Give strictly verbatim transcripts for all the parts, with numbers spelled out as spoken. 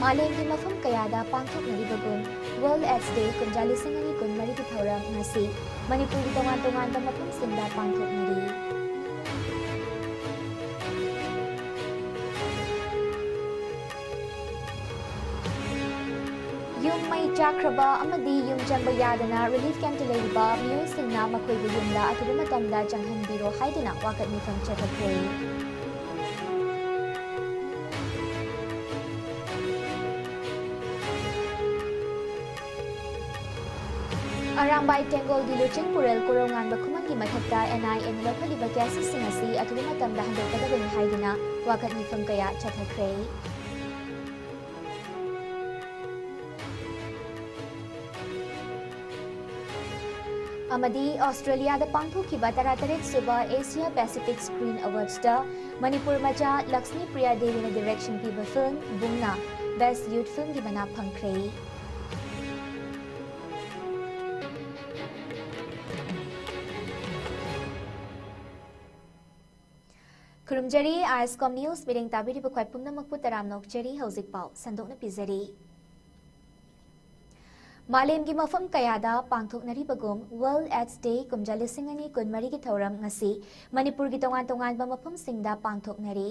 ꯃꯥꯂꯦꯝꯒꯤ ꯃꯐꯝ ꯀꯌꯥꯗ ꯄꯥꯡꯊꯣꯛꯅꯔꯤꯕꯒꯨꯝ, World AIDS Day ꯀꯨꯝꯖꯥ ꯂꯤꯁꯤꯡ ꯑꯅꯤ ꯀꯨꯟ ꯃꯔꯤꯒꯤ ꯊꯧꯔꯝ ꯉꯁꯤ ꯃꯅꯤꯄꯨꯔꯒꯤ ꯇꯣꯉꯥꯟ ꯇꯣꯉꯥꯟꯕ ꯃꯐꯝꯁꯤꯡꯗ ꯄꯥꯡꯊꯣꯛꯅꯔꯤ꯫ ꯌꯨꯝ ꯃꯩ ꯆꯥꯛꯈ꯭ꯔꯕ ꯑꯃꯗꯤ ꯌꯨꯝ ꯆꯪꯕ ꯌꯥꯗꯅ ꯔꯤꯂꯤꯐ ꯀꯦꯝꯞꯇ ꯂꯩꯔꯤꯕ ꯃꯤꯑꯣꯏꯁꯤꯡꯅ ꯃꯈꯣꯏꯕꯨ ꯌꯨꯝꯗ ꯑꯊꯨꯕ ꯃꯇꯝꯗ ꯆꯪꯍꯟꯕꯤꯔꯣ ꯍꯥꯏꯗꯨꯅ ꯋꯥꯀꯠ ꯃꯤꯐꯝ ꯆꯠꯊꯈ꯭ꯔꯦ꯫ ꯑꯔꯥꯝꯕꯥꯏ ꯇꯦꯡꯒꯣꯜꯒꯤ ꯂꯨꯆꯤꯡ ꯄꯨꯔꯦꯜ ꯀꯣꯔꯧꯉꯥꯟꯕ ꯈꯨꯃꯟꯒꯤ ꯃꯊꯛꯇ NIAꯅ ꯂꯧꯈꯠꯂꯤꯕ ꯀꯦꯁꯁꯤꯡ ꯑꯁꯤ ꯑꯊꯨꯕ ꯃꯇꯝꯗ ꯍꯟꯗꯣꯛꯀꯗꯕꯅꯤ ꯍꯥꯏꯗꯨꯅ ꯋꯥꯀꯠ ꯃꯤꯐꯝ ꯀꯌꯥ ꯆꯠꯊꯈ꯭ꯔꯦ꯫ ꯑꯃꯗꯤ ꯑꯣꯁꯇ꯭ꯔꯦꯂꯤꯌꯥꯗ ꯄꯥꯡꯊꯣꯛꯈꯤꯕ ꯇꯔꯥꯇꯔꯦꯠ ꯁꯨꯕ Asia Pacific Screen Awardsꯇ ꯃꯅꯤꯄꯨꯔ ꯃꯆꯥ ꯂꯛꯁꯃꯤ ꯄ꯭ꯔꯤꯌꯥ ꯗꯦꯕꯤꯅ direction ꯄꯤꯕ film ꯕꯨꯡꯅ Best Youth Filmꯒꯤ ꯃꯅꯥ ꯐꯪꯈ꯭ꯔꯦ꯫ ꯈꯨꯔꯨꯝꯖꯔꯤ, ISCOM News ꯃꯤꯠꯌꯦꯡ ꯇꯥꯕꯤꯔꯤꯕ ꯈ꯭ꯋꯥꯏ ꯄꯨꯝꯅꯃꯛꯄꯨ ꯇꯔꯥꯝꯅ ꯑꯣꯛꯆꯔꯤ꯫ ꯍꯧꯖꯤꯛ ꯄꯥꯎ ꯁꯟꯗꯣꯛꯅ ꯄꯤꯖꯔꯤ꯫ ꯃꯥꯂꯦꯝꯒꯤ ꯃꯐꯝ ꯀꯌꯥꯗ ꯄꯥꯡꯊꯣꯛꯅꯔꯤꯕꯒꯨꯝ, World AIDS Day ꯀꯨꯝꯖꯥ ꯂꯤꯁꯤꯡ ꯑꯅꯤ ꯀꯨꯟ ꯃꯔꯤꯒꯤ ꯊꯧꯔꯝ ꯉꯁꯤ ꯃꯅꯤꯄꯨꯔꯒꯤ ꯇꯣꯉꯥꯟ ꯇꯣꯉꯥꯟꯕ ꯃꯐꯝꯁꯤꯡꯗ ꯄꯥꯡꯊꯣꯛꯅꯔꯤ꯫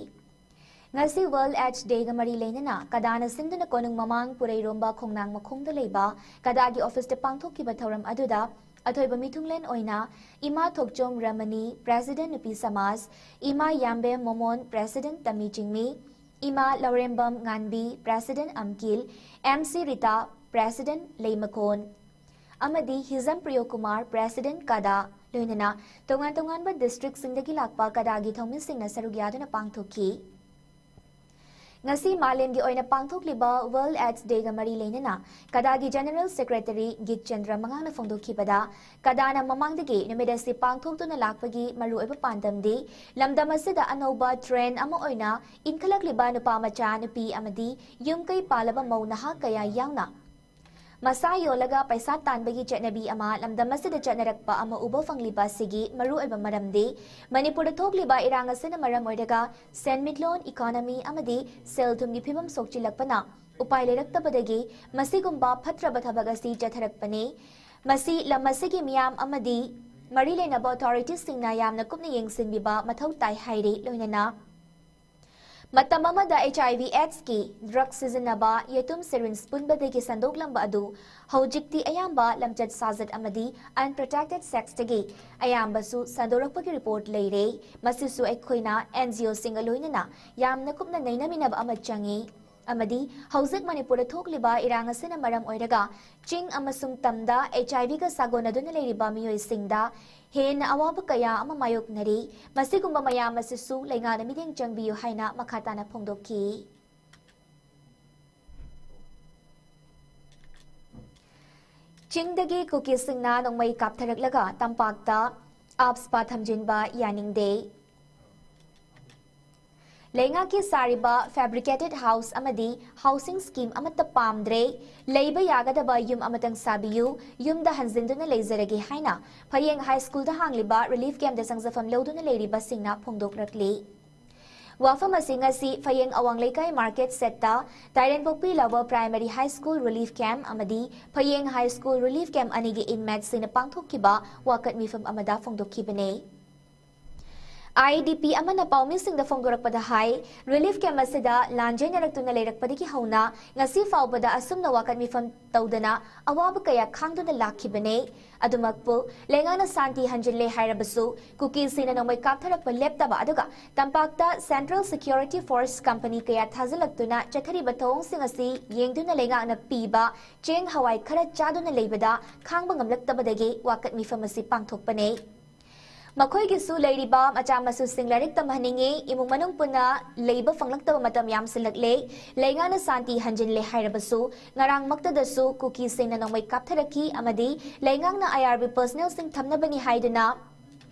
ꯉꯁꯤ World AIDS Dayꯒ ꯃꯔꯤ ꯂꯩꯅꯅ ꯀꯗꯥꯅ ꯁꯤꯟꯗꯨꯅ ꯀꯣꯅꯨꯡ ꯃꯃꯥꯡ ꯄꯨꯔꯩꯔꯣꯝꯕ ꯈꯣꯡꯅꯥꯡ ꯃꯈꯣꯡꯗ ꯂꯩꯕ ꯀꯗꯥꯒꯤ officeꯇ ꯄꯥꯡꯊꯣꯛꯈꯤꯕ ꯊꯧꯔꯝ ꯑꯗꯨꯗ ꯑꯊꯣꯏꯕ ꯃꯤꯊꯨꯡꯂꯦꯟ ꯑꯣꯏꯅ ꯏꯃꯥ ꯊꯣꯛꯆꯣꯝ ꯔꯃꯅꯤ, President ꯅꯨꯄꯤ ꯁꯃꯥꯖ, ꯏꯃꯥ ꯌꯥꯝꯕꯦꯝ ꯃꯣꯃꯣꯟ, President ꯇꯝꯃꯤ ꯆꯤꯡꯃꯤ, ꯏꯃꯥ ꯂꯧꯔꯦꯝꯕꯝ ꯉꯥꯟꯕꯤ, President ꯑꯝꯀꯤꯜ, MC ꯔꯤꯇꯥ, President ꯂꯩꯃꯈꯣꯟ, ꯑꯃꯗꯤ ꯍꯤꯖꯝ ꯄ꯭ꯔꯤꯌꯣꯀꯨꯃꯥꯔ, President ꯀꯗꯥ, ꯂꯣꯏꯅꯅ ꯇꯣꯉꯥꯟ ꯇꯣꯉꯥꯟꯕ districtꯁꯤꯡꯗꯒꯤ ꯂꯥꯛꯄ ꯀꯗꯥꯒꯤ ꯊꯧꯃꯤꯁꯤꯡꯅ ꯁꯔꯨꯛ ꯌꯥꯗꯨꯅ ꯄꯥꯡꯊꯣꯛꯈꯤ꯫ ꯉꯁꯤ ꯃꯥꯂꯦꯝꯒꯤ ꯑꯣꯏꯅ ꯄꯥꯡꯊꯣꯛꯂꯤꯕ World AIDS Dayꯒ ꯃꯔꯤ ꯂꯩꯅꯅ ꯀꯗꯥꯒꯤ General Secretary ꯒꯤꯠꯆꯟꯗ꯭ꯔ ꯃꯉꯥꯡꯅ ꯐꯣꯡꯗꯣꯛꯈꯤꯕꯗ, ꯀꯗꯥꯅ ꯃꯃꯥꯡꯗꯒꯤ ꯅꯨꯃꯤꯠ ꯑꯁꯤ ꯄꯥꯡꯊꯣꯛꯇꯨꯅ ꯂꯥꯛꯄꯒꯤ ꯃꯔꯨꯑꯣꯏꯕ ꯄꯥꯟꯗꯝꯗꯤ ꯂꯝꯗꯝ ꯑꯁꯤꯗ ꯑꯅꯧꯕ trend ꯑꯃ ꯑꯣꯏꯅ ꯏꯟꯈꯠꯂꯛꯂꯤꯕ ꯅꯨꯄꯥ ꯃꯆꯥ, ꯅꯨꯄꯤ ꯑꯃꯗꯤ ꯌꯨꯝ ꯀꯩ ꯄꯥꯜꯂꯕ ꯃꯧ ꯅꯍꯥ ꯀꯌꯥ ꯌꯥꯎꯅ ꯃꯁꯥ ꯌꯣꯜꯂꯒ ꯄꯩꯁꯥ ꯇꯥꯟꯕꯒꯤ ꯆꯠꯅꯕꯤ ꯑꯃ ꯂꯝꯗꯝ ꯑꯁꯤꯗ ꯆꯠꯅꯔꯛꯄ ꯑꯃ ꯎꯕ ꯐꯪꯂꯤꯕ ꯑꯁꯤꯒꯤ ꯃꯔꯨꯑꯣꯏꯕ ꯃꯔꯝꯗꯤ ꯃꯅꯤꯄꯨꯔꯗ ꯊꯣꯛꯂꯤꯕ ꯏꯔꯥꯡ ꯑꯁꯤꯅ ꯃꯔꯝ ꯑꯣꯏꯔꯒ ꯁꯦꯟꯃꯤꯠꯂꯣꯟ, economy ꯑꯃꯗꯤ ꯁꯦꯜ ꯊꯨꯝꯒꯤ ꯐꯤꯕꯝ ꯁꯣꯛꯆꯤꯜꯂꯛꯄꯅ ꯎꯄꯥꯏ ꯂꯩꯔꯛꯇꯕꯗꯒꯤ ꯃꯁꯤꯒꯨꯝꯕ ꯐꯠꯇ꯭ꯔꯕ ꯊꯕꯛ ꯑꯁꯤ ꯆꯠꯊꯔꯛꯄꯅꯤ꯫ ꯃꯁꯤ ꯂꯝ ꯑꯁꯤꯒꯤ ꯃꯤꯌꯥꯝ ꯑꯃꯗꯤ ꯃꯔꯤ ꯂꯩꯅꯕ ꯑꯣꯊꯣꯔꯤꯇꯤꯁꯤꯡꯅ ꯌꯥꯝꯅ ꯀꯨꯞꯅ ꯌꯦꯡꯁꯤꯟꯕꯤꯕ ꯃꯊꯧ ꯇꯥꯏ ꯍꯥꯏꯔꯤ꯫ ꯂꯣꯏꯅꯅ ꯃꯇꯝ ꯑꯃꯗ HIV AIDS ꯀꯤ ꯗ꯭ꯔꯒ ꯁꯤꯖꯤꯟꯅꯕ, ꯌꯦꯇꯨꯝ ꯁꯤꯔꯤꯟꯖ ꯄꯨꯟꯕꯗꯒꯤ ꯁꯟꯗꯣꯛꯂꯝꯕ ꯑꯗꯨ ꯍꯧꯖꯤꯛꯇꯤ ꯑꯌꯥꯝꯕ ꯂꯝꯆꯠ ꯁꯥꯖꯠ ꯑꯃꯗꯤ unprotected sex ꯇꯒꯤ ꯑꯌꯥꯝꯕꯁꯨ ꯁꯟꯗꯣꯔꯛꯄꯒꯤ ꯔꯤꯄꯣꯔꯠ ꯂꯩꯔꯦ꯫ ꯃꯁꯤꯁꯨ ꯑꯩꯈꯣꯏꯅ NGO ꯁꯤꯡꯒ ꯂꯣꯏꯅꯅ ꯌꯥꯝꯅ ꯀꯨꯞꯅ ꯅꯩꯅꯃꯤꯟꯅꯕ ꯑꯃ ꯆꯪꯏ꯫ ꯑꯃꯗꯤ ꯍꯧꯖꯤꯛ ꯃꯅꯤꯄꯨꯔꯗ ꯊꯣꯛꯂꯤꯕ ꯏꯔꯥꯡ ꯑꯁꯤꯅ ꯃꯔꯝ ꯑꯣꯏꯔꯒ ꯆꯤꯡ ꯑꯃꯁꯨꯡ ꯇꯝꯗ HIV ꯒ ꯁꯥꯒꯣꯟꯅꯗꯨꯅ ꯂꯩꯔꯤꯕ ꯃꯤꯑꯣꯏꯁꯤꯡꯗ ꯍꯦꯟꯅ ꯑꯋꯥꯕ ꯀꯌꯥ ꯑꯃ ꯃꯥꯌꯣꯛꯅꯔꯤ꯫ ꯃꯁꯤꯒꯨꯝꯕ ꯃꯌꯥꯝ ꯑꯁꯤꯁꯨ ꯂꯩꯉꯥꯛꯅ ꯃꯤꯠꯌꯦꯡ ꯆꯪꯕꯤꯌꯨ ꯍꯥꯏꯅ ꯃꯈꯥ ꯇꯥꯅ ꯐꯣꯡꯗꯣꯛꯈꯤ꯫ ꯆꯤꯡꯗꯒꯤ ꯀꯨꯀꯤꯁꯤꯡꯅ ꯅꯣꯡꯃꯩ ꯀꯥꯞꯊꯔꯛꯂꯒ ꯇꯝꯄꯥꯛꯇ ꯑꯥꯞꯁꯄꯥ ꯊꯝꯖꯤꯟꯕ ꯌꯥꯅꯤꯡꯗꯦ꯫ ꯂꯩꯉꯥꯛꯀꯤ ꯁꯥꯔꯤꯕ fabricated house ꯑꯃꯗꯤ housing scheme ꯑꯃꯠꯇ ꯄꯥꯝꯗ꯭ꯔꯦ꯫ ꯂꯩꯕ ꯌꯥꯒꯗꯕ ꯌꯨꯝ ꯑꯃꯇꯪ ꯁꯥꯕꯤꯌꯨ, ꯌꯨꯝꯗ ꯍꯟꯖꯤꯟꯗꯨꯅ ꯂꯩꯖꯔꯒꯦ ꯍꯥꯏꯅ ꯐꯌꯦꯡ ꯍꯥꯏ ꯁ꯭ꯀꯨꯜꯗ ꯍꯥꯡꯂꯤꯕ relief camp ꯇ ꯆꯪꯖꯐꯝ ꯂꯧꯗꯨꯅ ꯂꯩꯔꯤꯕꯁꯤꯡꯅ ꯐꯣꯡꯗꯣꯛꯂꯛꯂꯤ꯫ ꯋꯥꯐꯝ ꯑꯁꯤ ꯉꯁꯤ ꯐꯌꯦꯡ ꯑꯋꯥꯡ ꯂꯩꯀꯥꯏ market shed ꯇ ꯇꯥꯏꯔꯦꯟꯄꯣꯛꯄꯤ Lower Primary High School relief camp ꯑꯃꯗꯤ ꯐꯌꯦꯡ High School relief camp ꯑꯅꯤꯒꯤ inmate ꯁꯤꯡꯅ ꯄꯥꯡꯊꯣꯛꯈꯤꯕ ꯋꯥꯀꯠ ꯃꯤꯐꯝ ꯑꯃꯗ ꯐꯣꯡꯗꯣꯛꯈꯤꯕꯅꯤ꯫ IDP ꯑꯃꯅ ꯄꯥꯎꯃꯤꯁꯤꯡꯗ ꯐꯣꯡꯗꯣꯔꯛꯄꯗ ꯍꯥꯏ, relief camp ꯑꯁꯤꯗ ꯂꯥꯟꯖꯦꯟꯅꯔꯛꯇꯨꯅ ꯂꯩꯔꯛꯄꯗꯒꯤ ꯍꯧꯅ ꯉꯁꯤ ꯐꯥꯎꯕꯗ ꯑꯁꯨꯝꯅ ꯋꯥꯀꯠ ꯃꯤꯐꯝ ꯇꯧꯗꯅ ꯑꯋꯥꯕ ꯀꯌꯥ ꯈꯥꯡꯗꯨꯅ ꯂꯥꯛꯈꯤꯕꯅꯤ꯫ ꯑꯗꯨꯃꯛꯄꯨ ꯂꯩꯉꯥꯛꯅ ꯁꯥꯟꯇꯤ ꯍꯟꯖꯤꯜꯂꯦ ꯍꯥꯏꯔꯕꯁꯨ ꯀꯨꯀꯤꯁꯤꯡꯅ ꯅꯣꯡꯃꯩ ꯀꯥꯞꯊꯔꯛꯄ ꯂꯦꯞꯇꯕ, ꯑꯗꯨꯒ ꯇꯝꯄꯥꯛꯇ Central Security Force company ꯀꯌꯥ ꯊꯥꯖꯤꯜꯂꯛꯇꯨꯅ ꯆꯠꯊꯔꯤꯕ ꯊꯧꯑꯣꯡꯁꯤꯡ ꯑꯁꯤ ꯌꯦꯡꯗꯨꯅ ꯂꯩꯉꯥꯛꯅ ꯄꯤꯕ ꯆꯦꯡ ꯍꯋꯥꯏ ꯈꯔ ꯆꯥꯗꯨꯅ ꯂꯩꯕꯗ ꯈꯥꯡꯕ ꯉꯝꯂꯛꯇꯕꯗꯒꯤ ꯋꯥꯀꯠ ꯃꯤꯐꯝ ꯑꯁꯤ ꯄꯥꯡꯊꯣꯛꯄꯅꯤ꯫ ꯃꯈꯣꯏꯒꯤꯁꯨ ꯂꯩꯔꯤꯕ ꯃꯆꯥ ꯃꯁꯨꯁꯤꯡ ꯂꯥꯏꯔꯤꯛ ꯇꯝꯍꯟꯅꯤꯡꯉꯤ, ꯏꯃꯨꯡ ꯃꯅꯨꯡ ꯄꯨꯟꯅ ꯂꯩꯕ ꯐꯪꯂꯛꯇꯕ ꯃꯇꯝ ꯌꯥꯝꯁꯤꯜꯂꯛꯂꯦ, ꯂꯩꯉꯥꯛꯅ ꯁꯥꯟꯇꯤ ꯍꯟꯖꯤꯜꯂꯦ ꯍꯥꯏꯔꯕꯁꯨ ꯉꯔꯥꯡꯃꯛꯇꯗꯁꯨ ꯀꯨꯀꯤꯁꯤꯡꯅ ꯅꯣꯡꯃꯩ ꯀꯥꯞꯊꯔꯛꯈꯤ ꯑꯃꯗꯤ ꯂꯩꯉꯥꯛꯅ IRB personnel ꯁꯤꯡ ꯊꯝꯅꯕꯅꯤ ꯍꯥꯏꯗꯨꯅ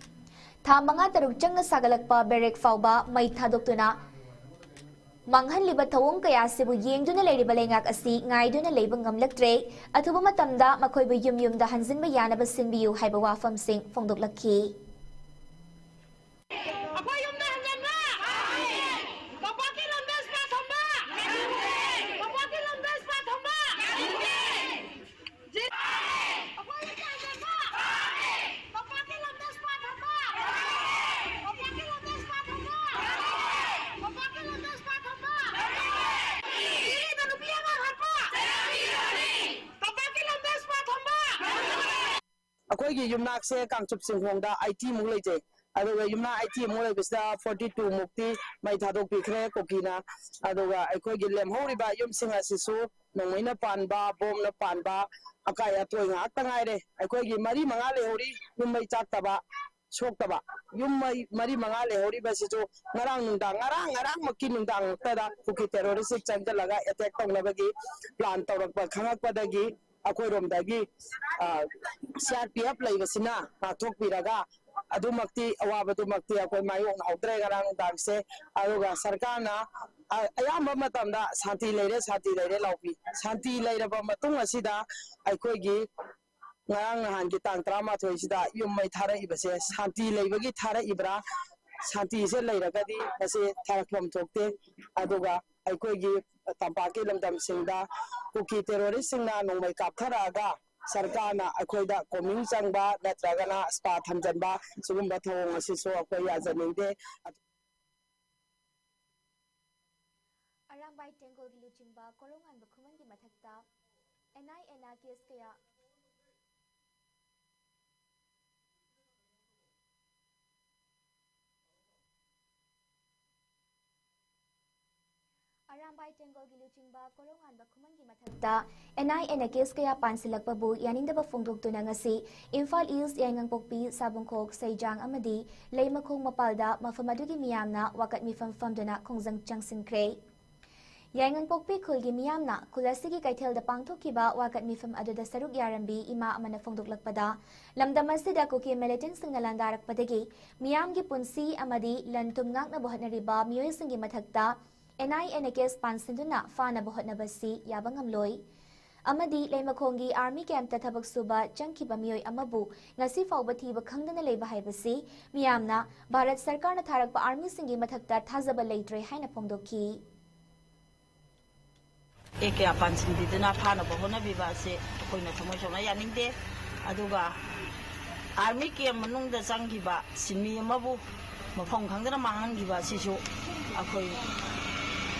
ꯊꯥ ꯃꯉꯥ ꯇꯔꯨꯛ ꯆꯪꯅ ꯁꯥꯒꯠꯂꯛꯄ ꯕꯦꯔꯦꯛ ꯐꯥꯎꯕ ꯃꯩ ꯊꯥꯗꯣꯛꯇꯨꯅ ꯃꯥꯡꯍꯜꯂꯤꯕ ꯊꯧꯑꯣꯡ ꯀꯌꯥ ꯑꯁꯤꯕꯨ ꯌꯦꯡꯗꯨꯅ ꯂꯩꯔꯤꯕ ꯂꯩꯉꯥꯛ ꯑꯁꯤ ꯉꯥꯏꯗꯨꯅ ꯂꯩꯕ ꯉꯝꯂꯛꯇ꯭ꯔꯦ꯫ ꯑꯊꯨꯕ ꯃꯇꯝꯗ ꯃꯈꯣꯏꯕꯨ ꯌꯨꯝ ꯌꯨꯝꯗ ꯍꯟꯖꯤꯟꯕ ꯌꯥꯅꯕ ꯁꯤꯟꯕꯤꯌꯨ ꯍꯥꯏꯕ ꯋꯥꯐꯝꯁꯤꯡ ꯐꯣꯡꯗꯣꯛꯂꯛꯈꯤ꯫ ꯑꯩꯈꯣꯏ ꯌꯨꯝꯗ ꯍꯟꯖꯤꯟꯕ! ꯇꯝꯄꯥꯛꯀꯤ ꯂꯝꯗ ꯁ꯭ꯀꯨꯜ ꯊꯝꯕ! ꯇꯝꯄꯥꯛꯀꯤ ꯑꯩꯈꯣꯏꯒꯤ ꯌꯨꯝꯅꯥꯛꯁꯦ ꯀꯥꯡꯆꯨꯞ ꯆꯤꯡꯈꯣꯡꯗ ꯑꯩꯠꯇꯤ ꯃꯨꯛ ꯂꯩꯖꯩ꯫ ꯑꯗꯨꯒ ꯌꯨꯝꯅꯥꯛ ꯑꯩꯠꯇꯤ ꯃꯨꯛ ꯂꯩꯕꯁꯤꯗ ꯐꯣꯔꯇꯤ ꯇꯨ ꯃꯨꯛꯇꯤ ꯃꯩ ꯊꯥꯗꯣꯛꯄꯤꯈ꯭ꯔꯦ ꯀꯨꯀꯤꯅ꯫ ꯑꯗꯨꯒ ꯑꯩꯈꯣꯏꯒꯤ ꯂꯦꯝꯍꯧꯔꯤꯕ ꯌꯨꯝꯁꯤꯡ ꯑꯁꯤꯁꯨ ꯅꯣꯡꯃꯩꯅ ꯄꯥꯟꯕ, ꯕꯣꯝꯅ ꯄꯥꯟꯕ, ꯑꯀꯥꯏ ꯑꯇꯣꯏ ꯉꯥꯛꯇ ꯉꯥꯏꯔꯦ꯫ ꯑꯩꯈꯣꯏꯒꯤ ꯃꯔꯤ ꯃꯉꯥ ꯂꯩꯍꯧꯔꯤ, ꯌꯨꯝ ꯃꯩ ꯆꯥꯛꯇꯕ, ꯁꯣꯛꯇꯕ꯫ ꯌꯨꯝ ꯃꯩ ꯃꯔꯤ ꯃꯉꯥ ꯂꯩꯍꯧꯔꯤꯕꯁꯤꯁꯨ ꯉꯔꯥꯡ ꯅꯨꯡꯗꯥꯡ, ꯉꯔꯥꯡ, ꯉꯔꯥꯡꯃꯛꯀꯤ ꯅꯨꯡꯗꯥꯡ ꯉꯥꯛꯇꯗ ꯀꯨꯀꯤ terrorist ꯁꯤꯡ ꯆꯪꯁꯤꯜꯂꯒ attack ꯇꯧꯅꯕꯒꯤ plan ꯇꯧꯔꯛꯄ ꯈꯪꯉꯛꯄꯗꯒꯤ ꯑꯩꯈꯣꯏꯔꯣꯝꯗꯒꯤ, ꯑ, C R P F ꯂꯩꯕꯁꯤꯅ ꯉꯥꯛꯊꯣꯛꯄꯤꯔꯒ ꯑꯗꯨꯃꯛꯇꯤ, ꯑꯋꯥꯕꯗꯨꯃꯛꯇꯤ ꯑꯩꯈꯣꯏ ꯃꯥꯌꯣꯛꯅꯍꯧꯗ꯭ꯔꯦ ꯉꯔꯥꯡ ꯅꯨꯡꯗꯥꯡꯁꯦ꯫ ꯑꯗꯨꯒ ꯁꯔꯀꯥꯔꯅ, ꯑ, ꯑꯌꯥꯝꯕ ꯃꯇꯝꯗ ꯁꯥꯟꯇꯤ ꯂꯩꯔꯦ, ꯁꯥꯟꯇꯤ ꯂꯩꯔꯦ ꯂꯥꯎꯕꯤ꯫ ꯁꯥꯟꯇꯤ ꯂꯩꯔꯕ ꯃꯇꯨꯡ ꯑꯁꯤꯗ ꯑꯩꯈꯣꯏꯒꯤ ꯉꯔꯥꯡ ꯅꯍꯥꯟꯒꯤ ꯇꯥꯡ ꯇꯔꯥꯃꯥꯊꯣꯏꯁꯤꯗ ꯌꯨꯝ ꯃꯩ ꯊꯥꯔꯛꯏꯕꯁꯦ ꯁꯥꯟꯇꯤ ꯂꯩꯕꯒꯤ ꯊꯥꯔꯛꯏꯕ꯭ꯔꯥ? ꯁꯥꯟꯇꯤꯁꯦ ꯂꯩꯔꯒꯗꯤ ꯃꯁꯤ ꯊꯥꯔꯛꯐꯝ ꯊꯣꯛꯇꯦ꯫ ꯑꯗꯨꯒ ꯑꯩꯈꯣꯏꯒꯤ ꯇꯝꯄꯥꯛꯀꯤ ꯂꯝꯗꯝꯁꯤꯡꯗ ꯀꯨꯀꯤ terrorist ꯁꯤꯡꯅ ꯅꯣꯡꯃꯩ ꯀꯥꯞꯊꯔꯛꯑꯒ ꯁꯔꯀꯥꯔꯅ ꯑꯩꯈꯣꯏꯗ ꯀꯣꯃꯤꯡ ꯆꯪꯕ ꯅꯠꯇ꯭ꯔꯒꯅ spy ꯊꯝꯖꯤꯟꯕ, ꯁꯤꯒꯨꯝꯕ ꯊꯧꯑꯣꯡ ꯑꯁꯤꯁꯨ ꯑꯩꯈꯣꯏ ꯌꯥꯖꯅꯤꯡꯗꯦ꯫ ꯑꯔꯥꯝꯕꯥꯏ ꯇꯦꯡꯒꯣꯜꯒꯤ ꯂꯨꯆꯤꯡꯕ ꯀꯣꯔꯧꯉꯥꯟꯕ ꯈꯨꯃꯟꯒꯤ ꯃꯊꯛꯇ N I A ꯅ case ꯀꯌꯥ ꯑꯔꯥꯝꯕꯥꯏ ꯇꯦꯡꯒꯣꯜꯒꯤ ꯂꯨꯆꯤꯡꯕ ꯀꯣꯔꯧꯉꯥꯟꯕ ꯈꯨꯃꯟꯒꯤ ꯃꯊꯛꯇ N I A ꯅ case ꯀꯌꯥ ꯄꯥꯟꯁꯤꯜꯂꯛꯄꯕꯨ ꯌꯥꯅꯤꯡꯗꯕ ꯐꯣꯡꯗꯣꯛꯇꯨꯅ ꯉꯁꯤ ꯏꯝꯐꯥꯜ East, ꯌꯥꯏꯉꯪꯄꯣꯛꯄꯤ, ꯁꯥꯕꯨꯡꯈꯣꯛ, ꯁꯩꯖꯥꯡ ꯑꯃꯗꯤ ꯂꯩꯃꯈꯣꯡ ꯃꯄꯥꯜꯗ ꯃꯐꯝ ꯑꯗꯨꯒꯤ ꯃꯤꯌꯥꯝꯅ ꯋꯥꯀꯠ ꯃꯤꯐꯝ ꯐꯝꯗꯨꯅ ꯈꯣꯡꯖꯪ ꯆꯪꯁꯤꯟꯈ꯭ꯔꯦ꯫ ꯌꯥꯏꯉꯪꯄꯣꯛꯄꯤ ꯈꯨꯜꯒꯤ ꯃꯤꯌꯥꯝꯅ ꯈꯨꯜ ꯑꯁꯤꯒꯤ ꯀꯩꯊꯦꯜꯗ ꯄꯥꯡꯊꯣꯛꯈꯤꯕ ꯋꯥꯀꯠ ꯃꯤꯐꯝ ꯑꯗꯨꯗ ꯁꯔꯨꯛ ꯌꯥꯔꯝꯕꯤ ꯏꯃꯥ ꯑꯃꯅ ꯐꯣꯡꯗꯣꯛꯂꯛꯄꯗ, ꯂꯝꯗꯝ ꯑꯁꯤꯗ ꯀꯨꯀꯤ militant ꯁꯤꯡꯅ ꯂꯥꯟꯗꯥꯔꯛꯄꯗꯒꯤ ꯃꯤꯌꯥꯝꯒꯤ ꯄꯨꯟꯁꯤ ꯑꯃꯗꯤ ꯂꯟ ꯊꯨꯝ ꯉꯥꯛꯅꯕ ꯍꯣꯠꯅꯔꯤꯕ ꯃꯤꯑꯣꯏꯁꯤꯡꯒꯤ ꯃꯊꯛꯇ N I A ꯅ case ꯄꯥꯟꯁꯤꯟꯗꯨꯅ ꯐꯥꯅꯕ ꯍꯣꯠꯅꯕꯁꯤ ꯌꯥꯕ ꯉꯝꯂꯣꯏ꯫ ꯑꯃꯗꯤ ꯂꯩꯃꯈꯣꯡꯒꯤ army camp ꯇ ꯊꯕꯛ ꯁꯨꯕ ꯆꯪꯈꯤꯕ ꯃꯤꯑꯣꯏ ꯑꯃꯕꯨ ꯉꯁꯤ ꯐꯥꯎꯕ ꯊꯤꯕ ꯈꯪꯗꯅ ꯂꯩꯕ ꯍꯥꯏꯕꯁꯤ ꯃꯤꯌꯥꯝꯅ ꯚꯥꯔꯠ ꯁꯔꯀꯥꯔꯅ ꯊꯥꯔꯛꯄ army ꯁꯤꯡꯒꯤ ꯃꯊꯛꯇ ꯊꯥꯖꯕ ꯂꯩꯇ꯭ꯔꯦ ꯍꯥꯏꯅ ꯐꯣꯡꯗꯣꯛꯈꯤ꯫ ꯑꯦ ꯀꯌꯥ ꯄꯥꯟꯁꯤꯟꯕꯤꯗꯨꯅ ꯐꯥꯅꯕ ꯍꯣꯠꯅꯕꯤꯕ ꯑꯁꯤ ꯑꯩꯈꯣꯏꯅ ꯊꯃꯣꯏ ꯁꯣꯛꯅ ꯌꯥꯅꯤꯡꯗꯦ꯫ ꯑꯗꯨꯒ army camp ꯃꯅꯨꯡꯗ ꯆꯪꯈꯤꯕ ꯁꯤꯟꯃꯤ ꯑꯃꯕꯨ ꯃꯐꯝ ꯈꯪꯗꯅ ꯃꯥꯡꯍꯟꯈꯤꯕ ꯑꯁꯤꯁꯨ ꯑꯩꯈꯣꯏ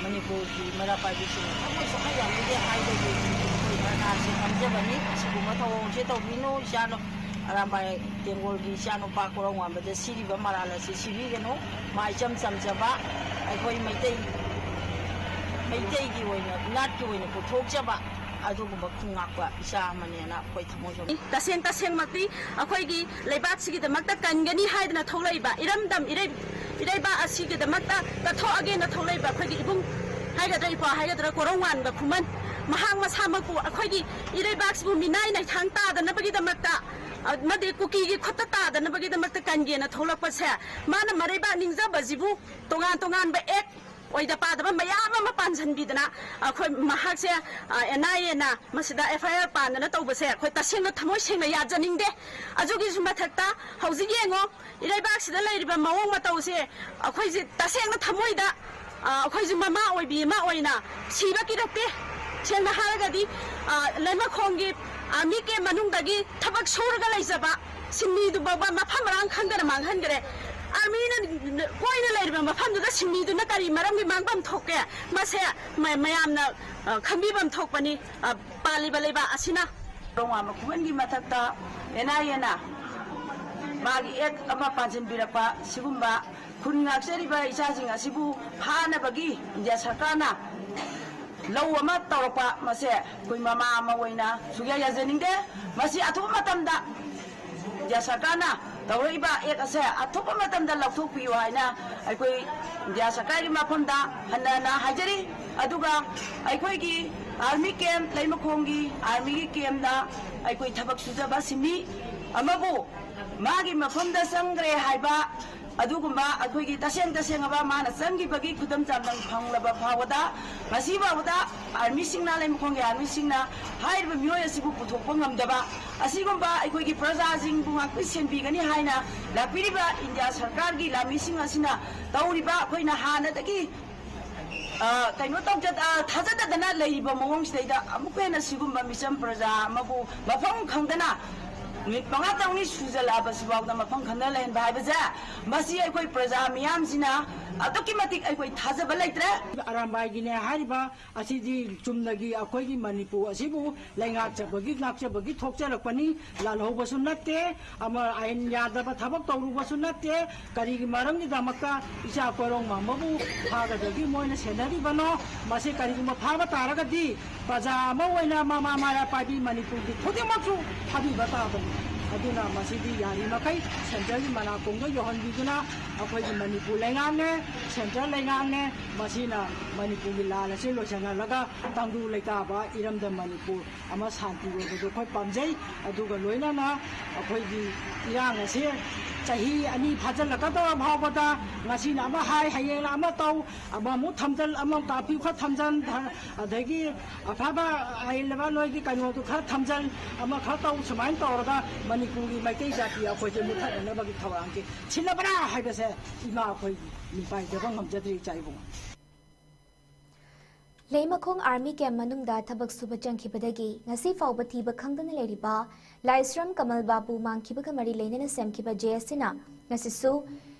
ꯃꯅꯤꯄꯨꯔꯒꯤ ꯃꯩꯔꯥ ꯄꯥꯏꯕꯤꯁꯤꯡꯅ ꯊꯃꯣꯏ ꯁꯣꯛꯅ ꯌꯥꯅꯤꯡꯗꯦ ꯍꯥꯏꯕꯒꯤ ꯑꯩꯈꯣꯏ ꯙꯔꯅꯥꯁꯤ ꯐꯝꯖꯕꯅꯤ꯫ ꯑꯁꯤꯒꯨꯝꯕ ꯊꯧꯑꯣꯡꯁꯦ ꯇꯧꯕꯤꯅꯨ꯫ ꯏꯆꯥ ꯅꯨ-, ꯑꯔꯥꯝꯕꯥꯏ ꯇꯦꯡꯒꯣꯜꯒꯤ ꯏꯆꯥꯅꯨꯄꯥ ꯀꯣꯔꯧꯉꯥꯟꯕꯗ ꯁꯤꯔꯤꯕ ꯃꯔꯥꯜ ꯑꯁꯤ ꯁꯤꯕꯤꯒꯅꯨ꯫ ꯃꯥ ꯏꯆꯝ ꯆꯝꯖꯕ ꯑꯩꯈꯣꯏ ꯃꯩꯇꯩ, ꯃꯩꯇꯩꯒꯤ ꯑꯣꯏꯅ, ꯏꯅꯥꯠꯀꯤ ꯑꯣꯏꯅ ꯄꯨꯊꯣꯛꯆꯕ ꯑꯗꯨꯒꯨꯝꯕ ꯈꯨꯟꯉꯥꯛꯄ ꯏꯆꯥ ꯑꯃꯅꯦꯅ ꯑꯩꯈꯣꯏ ꯊꯃꯣꯏ ꯁꯣꯛꯅ ꯇꯁꯦꯡ ꯇꯁꯦꯡꯃꯛꯇꯤ ꯑꯩꯈꯣꯏꯒꯤ ꯂꯩꯕꯥꯛꯁꯤꯒꯤꯗꯃꯛꯇ ꯀꯟꯒꯅꯤ ꯍꯥꯏꯗꯅ ꯊꯣꯛꯂꯛꯏꯕ ꯏꯔꯝꯗꯝ ꯏꯔꯩ-, ꯏꯔꯩꯕꯥꯛ ꯑꯁꯤꯒꯤꯗꯃꯛꯇ ꯀꯠꯊꯣꯛꯑꯒꯦꯅ ꯊꯣꯛꯂꯛꯏꯕ ꯑꯩꯈꯣꯏꯒꯤ ꯏꯕꯨꯡ ꯍꯥꯏꯒꯗ꯭ꯔꯥ, ꯏꯄ꯭ꯋꯥ ꯍꯥꯏꯒꯗ꯭ꯔꯥ, ꯀꯣꯔꯧꯉꯥꯟꯕ ꯈꯨꯃꯟ, ꯃꯍꯥꯛ ꯃꯁꯥꯃꯛꯄꯨ ꯑꯩꯈꯣꯏꯒꯤ ꯏꯔꯩꯕꯥꯛꯁꯤꯕꯨ ꯃꯤꯅꯥꯏ ꯅꯩꯊꯥꯡ ꯇꯥꯗꯅꯕꯒꯤꯗꯃꯛꯇ, ꯑꯃꯗꯤ ꯀꯨꯀꯤꯒꯤ ꯈꯨꯠꯇ ꯇꯥꯗꯅꯕꯒꯤꯗꯃꯛꯇ ꯀꯟꯒꯦꯅ ꯊꯣꯛꯂꯛꯄꯁꯦ, ꯃꯥꯅ ꯃꯔꯩꯕꯥꯛ ꯅꯤꯡꯖꯕꯁꯤꯕꯨ ꯇꯣꯉꯥꯟ ꯇꯣꯉꯥꯟꯕ ꯑꯦꯛ ꯑꯣꯏꯗ ꯄꯥꯗꯕ ꯃꯌꯥꯝ ꯑꯃ ꯄꯥꯟꯁꯤꯟꯕꯤꯗꯅ ꯑꯩꯈꯣꯏ ꯃꯍꯥꯛꯁꯦ, ꯑ, ꯑꯦꯟ ꯑꯥꯏ ꯑꯦꯅ ꯃꯁꯤꯗ ꯑꯦꯐ ꯑꯥꯏ ꯑꯥꯔ ꯄꯥꯟꯗꯅ ꯇꯧꯕꯁꯦ ꯑꯩꯈꯣꯏ ꯇꯁꯦꯡꯅ ꯊꯃꯣꯏ ꯁꯦꯡꯅ ꯌꯥꯖꯅꯤꯡꯗꯦ꯫ ꯑꯗꯨꯒꯤꯁꯨ ꯃꯊꯛꯇ ꯍꯧꯖꯤꯛ ꯌꯦꯡꯉꯣ, ꯏꯔꯩꯕꯥꯛꯁꯤꯗ ꯂꯩꯔꯤꯕ ꯃꯑꯣꯡ ꯃꯇꯧꯁꯦ ꯑꯩꯈꯣꯏꯁꯦ ꯇꯁꯦꯡꯅ ꯊꯃꯣꯏꯗ, ꯑ, ꯑꯩꯈꯣꯏꯁꯦ ꯃꯃꯥ ꯑꯣꯏꯕꯤ ꯑꯃ ꯑꯣꯏꯅ ꯁꯤꯕ ꯀꯤꯔꯛꯇꯦ꯫ ꯁꯦꯡꯅ ꯍꯥꯏꯔꯒꯗꯤ, ꯑ, ꯂꯩꯃꯈꯣꯡꯒꯤ ꯑꯥꯔꯃꯤ ꯀꯦꯝ ꯃꯅꯨꯡꯗꯒꯤ ꯊꯕꯛ ꯁꯨꯔꯒ ꯂꯩꯖꯕ ꯁꯤꯟꯃꯤꯗꯨ ꯐꯥꯎꯕ ꯃꯐꯝ ꯃꯔꯥꯡ ꯈꯪꯗꯅ ꯃꯥꯡꯍꯟꯈ꯭ꯔꯦ꯫ ꯑꯥꯔꯃꯤꯅ ꯀꯣꯏꯅ ꯂꯩꯔꯤꯕ ꯃꯐꯝꯗꯨꯗ ꯁꯤꯟꯃꯤꯗꯨꯅ ꯀꯔꯤ ꯃꯔꯝꯒꯤ ꯃꯥꯡꯐꯝ ꯊꯣꯛꯀꯦ? ꯃꯁꯦ ꯃ-, ꯃꯌꯥꯝꯅ, ꯑ, ꯈꯪꯕꯤꯐꯝ ꯊꯣꯛꯄꯅꯤ꯫ ꯑ, ꯄꯥꯜꯂꯤꯕ ꯂꯩꯕꯥꯛ ꯑꯁꯤꯅ ꯇꯣꯉꯥꯟꯕ ꯈꯨꯃꯟꯒꯤ ꯃꯊꯛꯇ ꯑꯦꯟ ꯑꯥꯏ ꯑꯦꯅ ꯃꯥꯒꯤ ꯑꯦꯛ ꯑꯃ ꯄꯥꯟꯁꯤꯟꯕꯤꯔꯛꯄ, ꯁꯤꯒꯨꯝꯕ ꯈꯨꯟ ꯉꯥꯛꯆꯔꯤꯕ ꯏꯆꯥꯁꯤꯡ ꯑꯁꯤꯕꯨ ꯐꯥꯅꯕꯒꯤ ꯏꯟꯗꯤꯌꯥ ꯁꯔꯀꯥꯔꯅ ꯂꯧ ꯑꯃ ꯇꯧꯔꯛꯄ, ꯃꯁꯦ ꯑꯩꯈꯣꯏ ꯃꯃꯥ ꯑꯃ ꯑꯣꯏꯅ ꯁꯨꯛꯌꯥ ꯌꯥꯖꯅꯤꯡꯗꯦ꯫ ꯃꯁꯤ ꯑꯊꯨꯕ ꯃꯇꯝꯗ ꯏꯟꯗꯤꯌꯥ ꯁꯔꯀꯥꯔꯅ ꯇꯧꯔꯛꯏꯕ ꯑꯦꯛ ꯑꯁꯦ ꯑꯊꯨꯕ ꯃꯇꯝꯗ ꯂꯧꯊꯣꯛꯄꯤꯌꯨ ꯍꯥꯏꯅ ꯑꯩꯈꯣꯏ ꯏꯟꯗꯤꯌꯥ ꯁꯔꯀꯥꯔꯒꯤ ꯃꯐꯝꯗ ꯍꯟꯅ ꯍꯟꯅ ꯍꯥꯏꯖꯔꯤ꯫ ꯑꯗꯨꯒ ꯑꯩꯈꯣꯏꯒꯤ ꯑꯥꯔꯃꯤ ꯀꯦꯝ, ꯂꯩꯃꯈꯣꯡꯒꯤ ꯑꯥꯔꯃꯤꯒꯤ ꯀꯦꯝꯗ ꯑꯩꯈꯣꯏ ꯊꯕꯛ ꯁꯨꯖꯕ ꯁꯤꯟꯃꯤ ꯑꯃꯕꯨ ꯃꯥꯒꯤ ꯃꯐꯝꯗ ꯆꯪꯈ꯭ꯔꯦ ꯍꯥꯏꯕ ꯑꯗꯨꯒꯨꯝꯕ ꯑꯩꯈꯣꯏꯒꯤ ꯇꯁꯦꯡ ꯇꯁꯦꯡꯂꯕ ꯃꯥꯅ ꯆꯪꯈꯤꯕꯒꯤ ꯈꯨꯗꯝ ꯆꯥꯡꯗꯝ ꯐꯪꯂꯕ ꯐꯥꯎꯕꯗ, ꯉꯁꯤ ꯐꯥꯎꯕꯗ ꯑꯥꯔꯃꯤꯁꯤꯡꯅ, ꯂꯩꯃꯈꯣꯡꯒꯤ ꯑꯥꯔꯃꯤꯁꯤꯡꯅ ꯍꯥꯏꯔꯤꯕ ꯃꯤꯑꯣꯏ ꯑꯁꯤꯕꯨ ꯄꯨꯊꯣꯛꯄ ꯉꯝꯗꯕ, ꯑꯁꯤꯒꯨꯝꯕ ꯑꯩꯈꯣꯏꯒꯤ ꯄ꯭ꯔꯖꯥꯁꯤꯡꯕꯨ ꯉꯥꯛꯄꯤ ꯁꯦꯟꯕꯤꯒꯅꯤ ꯍꯥꯏꯅ ꯂꯥꯛꯄꯤꯔꯤꯕ ꯏꯟꯗꯤꯌꯥ ꯁꯔꯀꯥꯔꯒꯤ ꯂꯥꯟꯃꯤꯁꯤꯡ ꯑꯁꯤꯅ ꯇꯧꯔꯤꯕ ꯑꯩꯈꯣꯏꯅ ꯍꯥꯟꯅꯗꯒꯤ, ꯑ, ꯀꯩꯅꯣ ꯇꯧꯖ-, ꯑ, ꯊꯥꯖꯗꯗꯅ ꯂꯩꯔꯤꯕ ꯃꯑꯣꯡꯁꯤꯗꯩꯗ ꯑꯃꯨꯛꯀ ꯍꯦꯟꯅ ꯁꯤꯒꯨꯝꯕ ꯃꯤꯆꯝ ꯄ꯭ꯔꯖꯥ ꯑꯃꯕꯨ ꯃꯐꯝ ꯈꯪꯗꯅ ꯅꯨꯃꯤꯠ ꯃꯉꯥ ꯇꯔꯨꯛꯅꯤ ꯁꯨꯖꯜꯂꯛꯑꯕꯁꯤꯐꯥꯎꯗ ꯃꯐꯝ ꯈꯪꯅ ꯂꯩꯍꯟꯕ ꯍꯥꯏꯕꯁꯦ, ꯃꯁꯤ ꯑꯩꯈꯣꯏ ꯄ꯭ꯔꯖꯥ ꯃꯤꯌꯥꯝꯁꯤꯅ ꯑꯗꯨꯛꯀꯤ ꯃꯇꯤꯛ ꯑꯩꯈꯣꯏ ꯊꯥꯖꯕ ꯂꯩꯇ꯭ꯔꯦ꯫ ꯑꯔꯥꯝꯕꯥꯏꯒꯤꯅꯦ ꯍꯥꯏꯔꯤꯕ ꯑꯁꯤꯗꯤ ꯆꯨꯝꯅꯒꯤ ꯑꯩꯈꯣꯏꯒꯤ ꯃꯅꯤꯄꯨꯔ ꯑꯁꯤꯕꯨ ꯂꯩꯉꯥꯛꯆꯕꯒꯤ, ꯉꯥꯛꯆꯕꯒꯤ ꯊꯣꯛꯆꯔꯛꯄꯅꯤ꯫ ꯂꯥꯜꯍꯧꯕꯁꯨ ꯅꯠꯇꯦ, ꯑꯃ ꯑꯥꯏꯟ ꯌꯥꯗꯕ ꯊꯕꯛ ꯇꯧꯔꯨꯕꯁꯨ ꯅꯠꯇꯦ꯫ ꯀꯔꯤꯒꯤ ꯃꯔꯝꯒꯤꯗꯃꯛꯇ ꯏꯆꯥ ꯀꯣꯏꯔꯣꯡ ꯃꯝꯕꯕꯨ ꯐꯥꯒꯗꯒꯤ ꯃꯣꯏꯅ ꯁꯦꯟꯅꯔꯤꯕꯅꯣ? ꯃꯁꯤ ꯀꯔꯤꯒꯨꯝꯕ ꯐꯥꯕ ꯇꯥꯔꯒꯗꯤ ꯄ꯭ꯔꯖꯥ ꯑꯃ ꯑꯣꯏꯅ ꯃꯃꯥ ꯃꯔꯥ ꯄꯥꯏꯕꯤ ꯃꯅꯤꯄꯨꯔꯒꯤ ꯈꯨꯗꯤꯡꯃꯛꯁꯨ ꯐꯥꯕꯤꯕ ꯇꯥꯕꯅꯤ꯫ ꯑꯗꯨꯅ ꯃꯁꯤꯗꯤ ꯌꯥꯔꯤꯃꯈꯩ ꯁꯦꯟꯇ꯭ꯔꯦꯜꯒꯤ ꯃꯅꯥꯀꯣꯡꯗ ꯌꯧꯍꯟꯕꯤꯗꯨꯅ ꯑꯩꯈꯣꯏꯒꯤ ꯃꯅꯤꯄꯨꯔ ꯂꯩꯉꯥꯛꯅꯦ, ꯁꯦꯟꯇ꯭ꯔꯦꯜ ꯂꯩꯉꯥꯛꯅꯦ, ꯃꯁꯤꯅ ꯃꯅꯤꯄꯨꯔꯒꯤ ꯂꯥꯟ ꯑꯁꯤ ꯂꯣꯏꯁꯤꯟꯍꯜꯂꯒ ꯇꯪꯗꯨ ꯂꯩꯇꯥꯕ ꯏꯔꯝꯗꯝ ꯃꯅꯤꯄꯨꯔ ꯑꯃ ꯁꯥꯟꯇꯤ ꯑꯣꯏꯕꯗꯨ ꯑꯩꯈꯣꯏ ꯄꯥꯝꯖꯩ꯫ ꯑꯗꯨꯒ ꯂꯣꯏꯅꯅ ꯑꯩꯈꯣꯏꯒꯤ ꯏꯔꯥꯡ ꯑꯁꯤ ꯆꯍꯤ ꯑꯅꯤ ꯐꯥꯖꯤꯜꯂꯛꯀꯗꯧꯔ ꯐꯥꯎꯕꯗ ꯉꯁꯤꯅ ꯑꯃ ꯍꯥꯏ, ꯍꯌꯦꯡꯅ ꯑꯃ ꯇꯧ, ꯑꯃꯃꯨꯛ ꯊꯝꯖꯜ, ꯑꯃ ꯀꯥꯐ꯭ꯌꯨ ꯈꯔ ꯊꯝꯖꯟ, ꯑꯗꯒꯤ ꯑꯐꯕ ꯑꯍꯩꯂꯕ ꯅꯣꯏꯒꯤ ꯀꯩꯅꯣꯗꯨ ꯈꯔ ꯊꯝꯖꯟ, ꯑꯃ ꯈꯔ ꯇꯧ, ꯁꯨꯃꯥꯏꯅ ꯇꯧꯔꯒ ꯃꯅꯤꯄꯨꯔꯒꯤ ꯃꯩꯇꯩ ꯖꯥꯇꯤ ꯑꯩꯈꯣꯏꯁꯦ ꯃꯨꯠꯊꯠꯅꯅꯕꯒꯤ ꯊꯧꯔꯥꯡꯁꯦ ꯁꯤꯜꯂꯕ꯭ꯔꯥ ꯍꯥꯏꯕꯁꯦ ꯏꯃꯥ ꯑꯩꯈꯣꯏ ꯃꯤꯄꯥꯏꯖꯕ ꯉꯝꯖꯗ꯭ꯔꯤ, ꯏꯆꯥ ꯏꯕꯨꯡꯉꯣ꯫ ꯂꯩꯃꯈꯣꯡ ꯑꯥꯔꯃꯤ ꯀꯦꯝ ꯃꯅꯨꯡꯗ ꯊꯕꯛ ꯁꯨꯕ ꯆꯪꯈꯤꯕꯗꯒꯤ ꯉꯁꯤ ꯐꯥꯎꯕ ꯊꯤꯕ ꯈꯪꯗꯅ ꯂꯩꯔꯤꯕ ꯂꯥꯏꯁ꯭ꯔꯝ ꯀꯃꯜ ꯕꯥꯕꯨ ꯃꯥꯡꯈꯤꯕꯒ ꯃꯔꯤ ꯂꯩꯅꯅ ꯁꯦꯝꯈꯤꯕ ꯖꯦ ꯑꯦꯁ ꯁꯤꯅ ꯉꯁꯤꯁꯨ